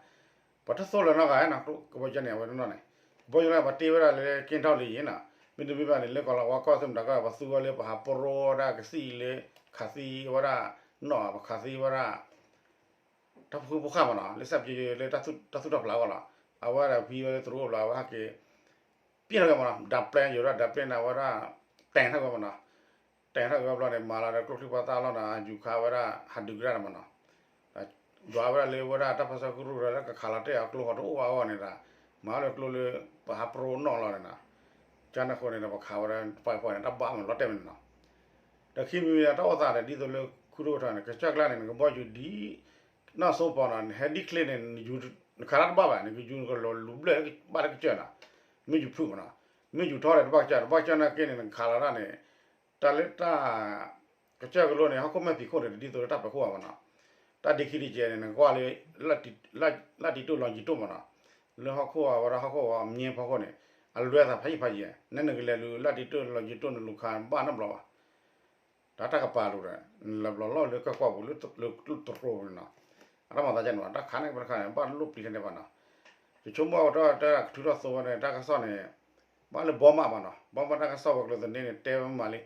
ပှၤတသိၣ်လၢၤနီတဂၤနီၤ ကဘီယူၤန့ၣ် အဝဲတနီၢ်န့ၣ် ကဘီယူၤလၢပှၤတ့ဝဲဒၣ်လၢက့ထီၣ်လံနီၤ မ့တမ့ၢ်ဘၣ်န့ၣ် လၢကီၢ်လီၤဝါကီၢ်သ့ၣ်မတၤကီၢ် ပှၤသူဝဲလၢပဟးပရိဝဲဒၣ်ကသံၣ်လၢ ခးသံဝဲဒၣ်နီၣ် ပခးသံဝဲဒၣ် တၢ်ဖိဃူဖိဃာ်မးနီၤ လၢစၢ်ပက့လၢတၢ်သူၣ်တၢ်ဖျးအဂီၢ်လီၤ. အဝဲဒၣ်ဖံဝဲလၢတရူးအိၣ်ဘျီ အဝဲဟဲက့ၤ ပျဲထီၣ်က့ၤမးနီၤ ဒါပျဲ ယိၤဒၣ်ဒါပျဲန့ၣ် အဝဲဒၣ် တဲာ်ထီၣ်က့ၤဝဲမးနီၤ တဲာ်ထီၣ်က့ၤဝဲဘျီန့ၣ် မၤလီၤဒီးကျိချံပှၤသၣ်လီၢ်န့ၣ် ယူၤခးဝဲဒၣ် ဟးဒုးကဒါန့ၣ်မးနီၤ ဒွးဝဲဒၣ်လၢဝဲဒၣ်တၢ်ပၢဆှၢကရူၢ်ဒီးလၢကခးလီၤတဲာ်အကျိဟီတအိၣ်ဘၣ်အဂီၢ်န့ၣ်ဒီး မၤလၢကျိလၢ ပဟးပရိနီၣ်လီၤန့ၣ်နီၤ ကန့ၣ်အဃိန့ၣ်ဒီး ပခးဝဲဒၣ် ပှၤပှၤန့ၣ် တၢ်ဘၣ်မးလီၤတဲာ်ဝဲန့ၣ်နီၤ ဒီးခံမံၤမံၤဒီးတၢ်အိၣ်သးဒီး ဒ်သိးလၢခူဒိၣ်ကထီန့ၣ် ကစၢ်ကျါန့ၣ် နကဘီယူၤဒ် နီၢ်စိပီၤနီၤ နဟဲဒ်ချ့န့ၣ် နယူၤနခးတၢ်တဘၣ်ဘၣ် နကယူၤနကလီၤလူၤဘျၢၣ်ဘၣ်လၢကစၢၢ်နီၤ မ့ၢ်ယူၤဖုၣ်မးနီၤ မ့ၢ်ယူၤထီဒီးတဘၣ်ကစၢၢ် တဘၣ်ကစၢၢ်နာ်က့န့ၣ် နခးလီၤတၢ်န့ၣ် တၢ်လၢတၢ် ကစၢၢ်ကလိန့ၣ် ဟီၣ်ခိၣ်မဲာ်ဖံးခိၣ်န့ၣ် ဒ်သိးလၢတၢ်ပဲာ်ခိၣ်ဘၣ်မးနီၤ တၢ်ဒ့ခံဒ့ကဲန့ၣ် နကွၢ်လၢ လၢ်တံတိၣ်လီၤယံၤတိၣ်မးနီၤ လၢဟီၣ်ခိၣ်အဝဲဒၣ်ဟီၣ်ခိၣ်အမံၤဖီခိၣ်န့ၣ် အလွဲသးဖးယံၤဖးယံၤ နဲနကလဲၤလူၤလၢ်တံတိၣ်လီၤယံၤတိၣ်နလူၤခးဘၣ်နီတဘျီဘၣ် တၢ်တၢ်ကပၤလူၤဒီး နလၢဘျီလီၢ်လၢကကွၢ်ပူၤလၢတရိးပူၤန့ၣ်နီၤ အတၢ်မၤသးကဲန့ၣ်ဘၣ် တၢ်ခးန့ၣ်ပတခါန့ၣ် ဘၣ်လိၣ်ပျံၤထဲန့ၣ်ဘၣ်နီၤ ယဆိကမိၣ်အဝဲတၢ်တၢ်ကထုးထီၣ်သိဝဲန့ၣ် တၢ်ကစီၣ်န့ၣ် ဘၣ်လၢဘီမးဘၣ်နီၤ ဘီမးတၢ်ကစီၣ်ဝဲၤကျိၤသန့န့ၣ် တဲဝဲမးလံ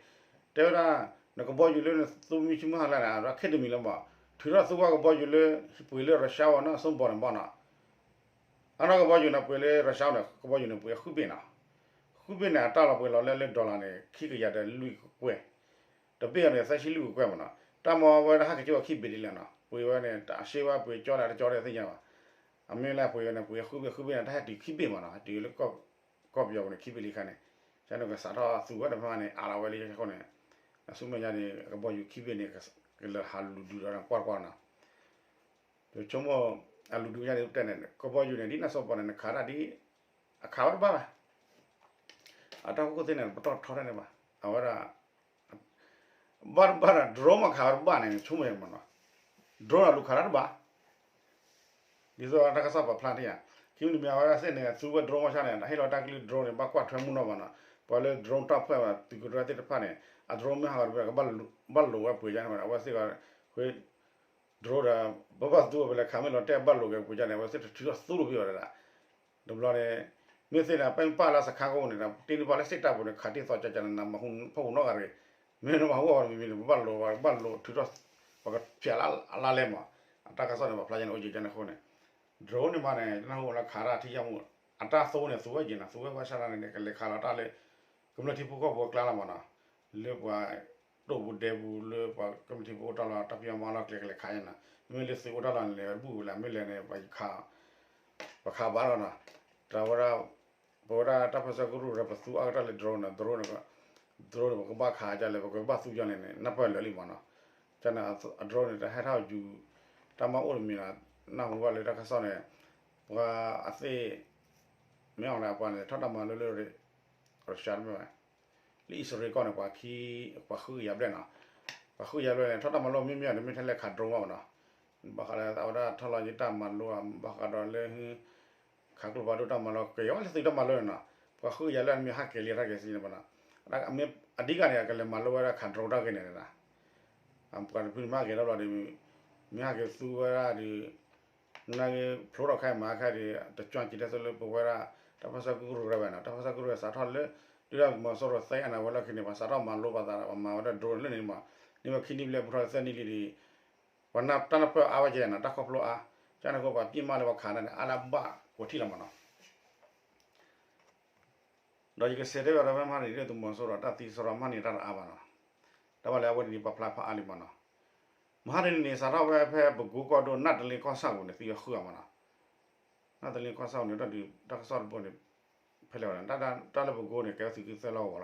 တဲဝဲဒၣ် နကဘီယူၤလၢနသူမံဆူၣ်မုၢ်ဟါလၢန့ၣ် အဝဲဒၣ်ခဲတမံၤလၢၤဘၣ် ထုးထီၣ်သိဝဲကဘီယူၤလၢ ပှ့ၤလၢ Russia ဝဲနီၢ်စိပီၤန့ၣ်ဘၣ်နီၤ အနီၢ်ကဘီယူၤန့ၣ် ပှ့ၤလၢ Russia န့ၣ် ကဘီယူၤန့ၣ် ပှ့ၤဃုဘ့ၣ်နီၤ ဃုဘ့ၣ်န့ၣ် အတၢ်လီၤပှ့ၤလီၤလၢလၢ dollar န့ၣ် ခံကယၤဒီးလွံၢ်ကကွဲၢ် တဘ့ၣ်အံၤန့ၣ် သၢဆံလွံၢ်ကကွဲၢ်မးနီၤ တၢ်မ့ၢ်ဝဲဒၣ်ဟဲက့ၤကၠီခံဘ့ၣ်ဒ်လဲၣ်နီၤ ပှ့ၤဝဲန့ၣ် အရှ့ဝဲပှ့ၤကၠီလဲၣ် တကၠီဒီးသ့ၣ်ညါဘၣ် အမ့ၢ်လၢပှ့ၤဝဲန့ၣ် ပှ့ၤဃုဘ့ၣ် ဃုဘ့ၣ်န့ၣ် တၢ်ဟဲတုၤခံဘ့ၣ်မးနီၤ တုၤလၢ ကီၢ်ပယီၤပူၤန့ၣ် ခံဘ့ၣ်လံခါန့ၣ် ကန့ၣ်ကစးထီၣ်သူဝဲတဖၣ်န့ၣ် အးလီၤဝဲလံအဃိန့ၣ် အဆူမဲာ်ညါန့ၣ် ကဘီယူၤခံဘ့ၣ်န့ၣ် ကလဲၤဟးလူၤဒုးဒီးကွၢ်ကွၢ်နီၤ ယဆိကမိၣ် အလူၤဒုးညါန့ၣ်တဲန့ၣ် ကဘီယူၤန့ၣ် ဒ်နီၢ်စိပီၤန့ၣ် နခးတၢ်ဒ် အခးဝဲတဘၣ်ဘၣ် အတၢ်ဟူးခိၣ်သ့ၣ်န့ၣ် ပတီၢ်ထီထဲန့ၣ်ဘၣ် အဝဲဒၣ် ဘၣ်တဘၣ်ဒီး drone မ့ၢ်ခးဝဲတဘၣ်န့ၣ် ဆိကမိၣ်မးနီၤ drone အလူၤခးတၢ်တဘၣ် ဒ်သိးတၢ်ကစီၣ်ပာ်ဖျါထံၣ်ဧါ ခံမံၤတမံၤ အဝဲဒၣ်သ့ၣ်န့ၣ် သူဝဲ drone မ့ၢ်ဆါန့ၣ် ဟ့ၣ်လီၤတၢ်ကလုၢ် drone န့ၣ် ဘၣ်ကွၢ်ထွဲမုၢ်နီၢ်မးနီၤ ပှၤလၢ drone တၢ်ဖှဲၣ်ဘၣ် သုးကရၢသ့ၣ်တဖၣ်န့ၣ် အ drone မ့ၢ်ဟးဂီၤတဘၣ် ကဘၣ်လိာ်ဝဲပှ့ၤယါန့ၣ်မး အဝဲသ့ၣ်က drone ဒီး ပဘၣ်သူဝဲပလဲၤခး မ့ၢ်လီၤတဲာ်ဘၣ်လိာ်က့ၤပှ့ၤယါန့ၣ် အဝဲသ့ၣ်တထုးထီၣ်သူလိာ်ဖဲအီၤဒၣ် တဘျီန့ၣ် မ့ၢ်သ့ၣ်န့ၣ် ပပာ်လၢစခါကအိၣ်န့ၣ်ဒီး တ့န့ၢ်ပှၤလၢစ့ၣ်တၢ်ပူၤန့ၣ် ခးတံၢ်သီကကနနဖီခိၣ်နီၢ်ဂၤတဂ့ၤ မ့ၢ်နမၤဟူအီၤမံၤမံၤန့ၣ် ပဘၣ်လိၤ ပဘၣ်လိၤထုးထီၣ် ပကဖျဲးလါလဲမး, အတၢ်ကစီၣ်န့ၣ် ပှၤဖျါယဲန့ၣ် အိၣ်က့ၤကန့ၣ်အဃိန့ၣ်, drone န့ၣ်မးန့ၣ် နၢ်ဟူလၢခးတၢ်ထံၣ်ယၢ်မူ, အတၢ်သိန့ၣ် သူဝဲက့ၤနီၤ, သူဝဲဘၣ်ဆၣ်န့ၣ် ကလဲၤခးလီၤတၢ်လၢ ကမျၢၢ်ထံဖိကီၢ်ဖိအကျါလီၤမးနီၤ, လၢပှၤ တိၢ်ပူၤဒဲပူၤလၢပှၤကမျၢၢ်ထံဖိအိၣ်တၢ်လီၢ် တၢ်ဖံးအီၣ်မၤအီၣ်လီၢ်ကျဲကလဲၤခးယဲနီၤ, မ့မ့ၢ်လၢသုးအိၣ်တၢ်လီၢ်န့ၣ် လဲၤတဘူၣ်ဝဲလၢ မ့ၢ်လဲၤန့ၣ် ပှၤခးဘၣ်လီၤနီၤ, တၢ်ဝဲဒၣ် ပဝဲဒၣ်တၢ်ပၢဆှၢကရူၢ်ဒီး ပသူအါကတၢၢ်လၢ drone န့ၣ် drone န့ၣ် drone န့ၣ် ပကဘၣ်ခးဒ်လဲၣ် ပကဘၣ်သူဒ်လဲၣ်န့ၣ် နၢ်ပၢၢ်လၢာ်လံမးနီၤ, ကန့ၣ် အ drone န့ၣ် တဟဲထီၣ်ယူၤ တၢ်မၤအိၣ်တမံၤနီၤ, နၢ်ဟူဘၣ်လၢတၢ်ကစီၣ်န့ၣ် ပှၤအသ့ၣ် မ့ၢ်အီၤလၢအပှၤန့ၣ် ထီၣ်တၢ်မၤလိလၢ ရၢးရှးတမ့ၢ်ဘၣ်, လၢအံၣ်စရ့လးကီၢ်န့ၣ် ပှၤခံ ပှၤဃုကယၤဘျဲၣ်နီၤ, ပှၤဃုကယၤဘျဲၣ်န့ၣ် ထီၣ်တၢ်မၤလိမ့ၢ်မ့ၢ်အီၤန့ၣ် မ့ၢ်ထဲလဲၣ်ခး drone ဘၣ်မးနီၤ, ဘၣ်ဃးလၢအဝဲဒၣ်ထီၣ်လီၤယတၢ်မၤလိ ဘၣ်ဃးဒီးလၢ ခးကျိဖးဒိၣ်တၢ်မၤလိ ကယီၤလၢသုးတၢ်မၤလိန့ၣ်နီၤ, ပှၤဃုကယၤလၢအမ့ၢ်ဟးက့ၤလံတၢ်က့ၤစံးန့ၣ်ဘၣ်နီၤ, အဒိကန့ၣ် အကလဲၤမၤလိဝဲဒၣ်ခး drone တၢ်ဂ့ၢ်န့ၣ်နီၤ, ပှၤတဖုန့ၣ်မ့ၢ်ဟးက့ၤတဘျီဒီး မ့ၢ်ဟးက့ၤသူဝဲဒၣ်ဒီး နာ်က့ ဖျိထီၣ်ခဲမၤခဲဒီး တကၠီက့ၤတဲသိးလၢပဝဲဒၣ် တၢ်ပၢဆှၢကရူၢ်ကရၢဘၣ်နီၤ, တၢ်ပၢဆှၢကရူၢ်စးထီၣ်လၢ ဒုၣ်ဒါသုးမီၤစိရိၤသဲအနၢ်ဝဲလီၢ်ခံန့ၣ် ပှၤစးထီၣ်မၤလိပှၤသးဒီး ပှၤမၤဝဲဒၣ် drone လၢန့ၣ်မး, န့ၢ်ဝဲခံနံၣ်ဘျဲၣ် ဘူးထီၣ်သၢနံၣ်လံဒီး ပှၤတၢ်နၢ်ပၢၢ်အါဝဲကဲနီၤ, တၢ်ခီဖျိအါ, ကန့ၣ်အဃိပှၤပံၢ်မးလၢပှၤခးန့ၣ် အါလၢအဘၣ်ကွၢ်ထံၣ်လီၤမးနီၤ ဒီးယကဆဲးတဲဝဲဒၣ်ဖဲမဟါန့ၣ် ဒုၣ်ဒါသုးမီၤစိရိၤ တၢ်သံစရီ မဟါန့ၣ်တၢ်တအါဘၣ်နီၤ, တၢ်ဘၣ်လၢအဝဲန့ၣ်န့ၣ် ပာ်ဖျါဖးအါလံမးနီၤ, မဟါတနံၤန့ၣ် စးထီၣ်ဝဲဖဲပကိကီၢ်ဒိၣ် နၢ်တလ့ကီၢ်ဆၣ်ပူၤန့ၣ် သံဝဲဃုဂၤမးနီၤ, နၢ်တလ့ကီၢ်ဆၣ်ပူၤန့ၣ် တၢ်ဒုး တၢ်ကစီၣ်တဘိန့ၣ် ဖဲလဲၣ်ဝဲန့ၣ် တၢ်လၢပကိန့ၣ် ကဲသုးက့သၢလီၢ်ကဝီၤလီၤနီ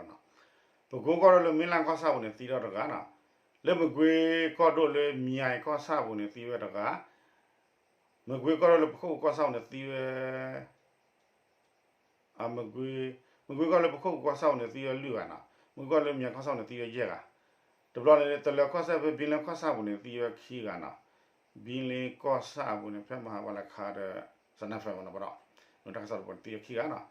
ၤ, ပကိကီၢ်ဒိၣ်လၢမ့လၣ်ကီၢ်ဆၣ်ပူၤန့ၣ် သံထီၣ်တဂၤနီၤ, လၢမကွ့ကီၢ်ဒိၣ်လၢမၠဲၤကီၢ်ဆၣ်ပူၤန့ၣ် သံဝဲတဂၤ, မကွ့ကီၢ်ဒိၣ်လၢပခိၣ်ကီၢ်ဆၣ်ပူၤန့ၣ် သံဝဲ မကွ့, မကွ့ကီၢ်လၢပခိၣ်ကီၢ်ဆၣ်ပူၤန့ၣ် သံဝဲလွံၢ်ဂၤနီၤ, မကွ့ကီၢ်လၢမၠဲၤကီၢ်ဆၣ်ပူၤန့ၣ် သံဝဲယဲၢ်ဂၤ, တဘျီန့ၣ် တလၢၤကီၢ်စဲၣ်ဖဲဘံလ့ကီၢ်ဆၣ်ပူၤန့ၣ် သံဝဲခံဂၤနီၤ, ဘံလ့ကီၢ်ဆၣ်ပူၤန့ၣ် ဖဲမဟါပှၤလဲၤခးဒီး စနၢၣ်ဖဲမနီၤပဒီး, မ့ၢ်တၢ်ကစီၣ်တဘိန့ၣ်သံဝဲခံဂၤနီၤ,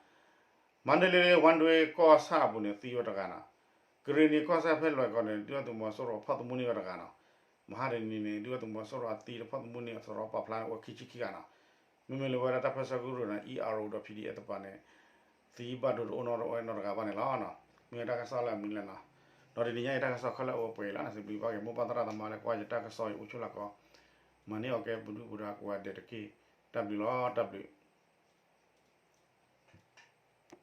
မၤဒလ့ဝၣ်ဒွဲကီၢ်ဆၣ်ပူၤန့ၣ် သံဝဲတဂၤနီၤ, ကရ့ၣ်နံၤကီၢ်စဲၣ်ဖဲလွဲၢ်ကီၢ်န့ၣ် ဒုၣ်ဒါသုးမီၤစိရိၤဖီၣ်သမူန့ၢ်ဝဲတဂၤနီၤ, မဟါတနံၤန့ၣ် ဒုၣ်ဒါသုးမီၤစိရိၤအသံတဖီၣ်သမူန့ၢ်အသရီပာ်ဖျါန့ၣ် အိၣ်ခံဆံခံဂၤနီၤ, မ့မ့ၢ်လၢဝဲဒၣ်တၢ်ပၢဆှၢကရူၢ်န့ၣ် အံၣ်အါရိၤဒီး ဖံဒံၣ်အဲၣ် တပၤန့ၣ် သံဘၣ်ဒိတအိၣ်နီတအိၣ်နီတဂၤဘၣ်န့ၣ်လီၤ. မ့ၢ်တၢ်ကစီၣ်လၢအမံၤလဲၣ်နီၤ. ဒီးတနံၤညါအံၤတၢ်ကစီၣ်ခဲလၢာ်အိၣ်ပှဲၤလီၤ. စံးဘျုးဘၣ်က့ၤမိၢ်ပၢ်သရၣ်သမါလၢကွၢ်ယတၢ်ကစီၣ်အံၤအိၣ်ဆိးလၢကီး, မၤန့ၢ်အီၤကဲပဒုၣ်ပဒါကိးဂၤဒဲးတက့ၢ်. တၢ်ဘျုးလီၤ. တၢ်ဘျုး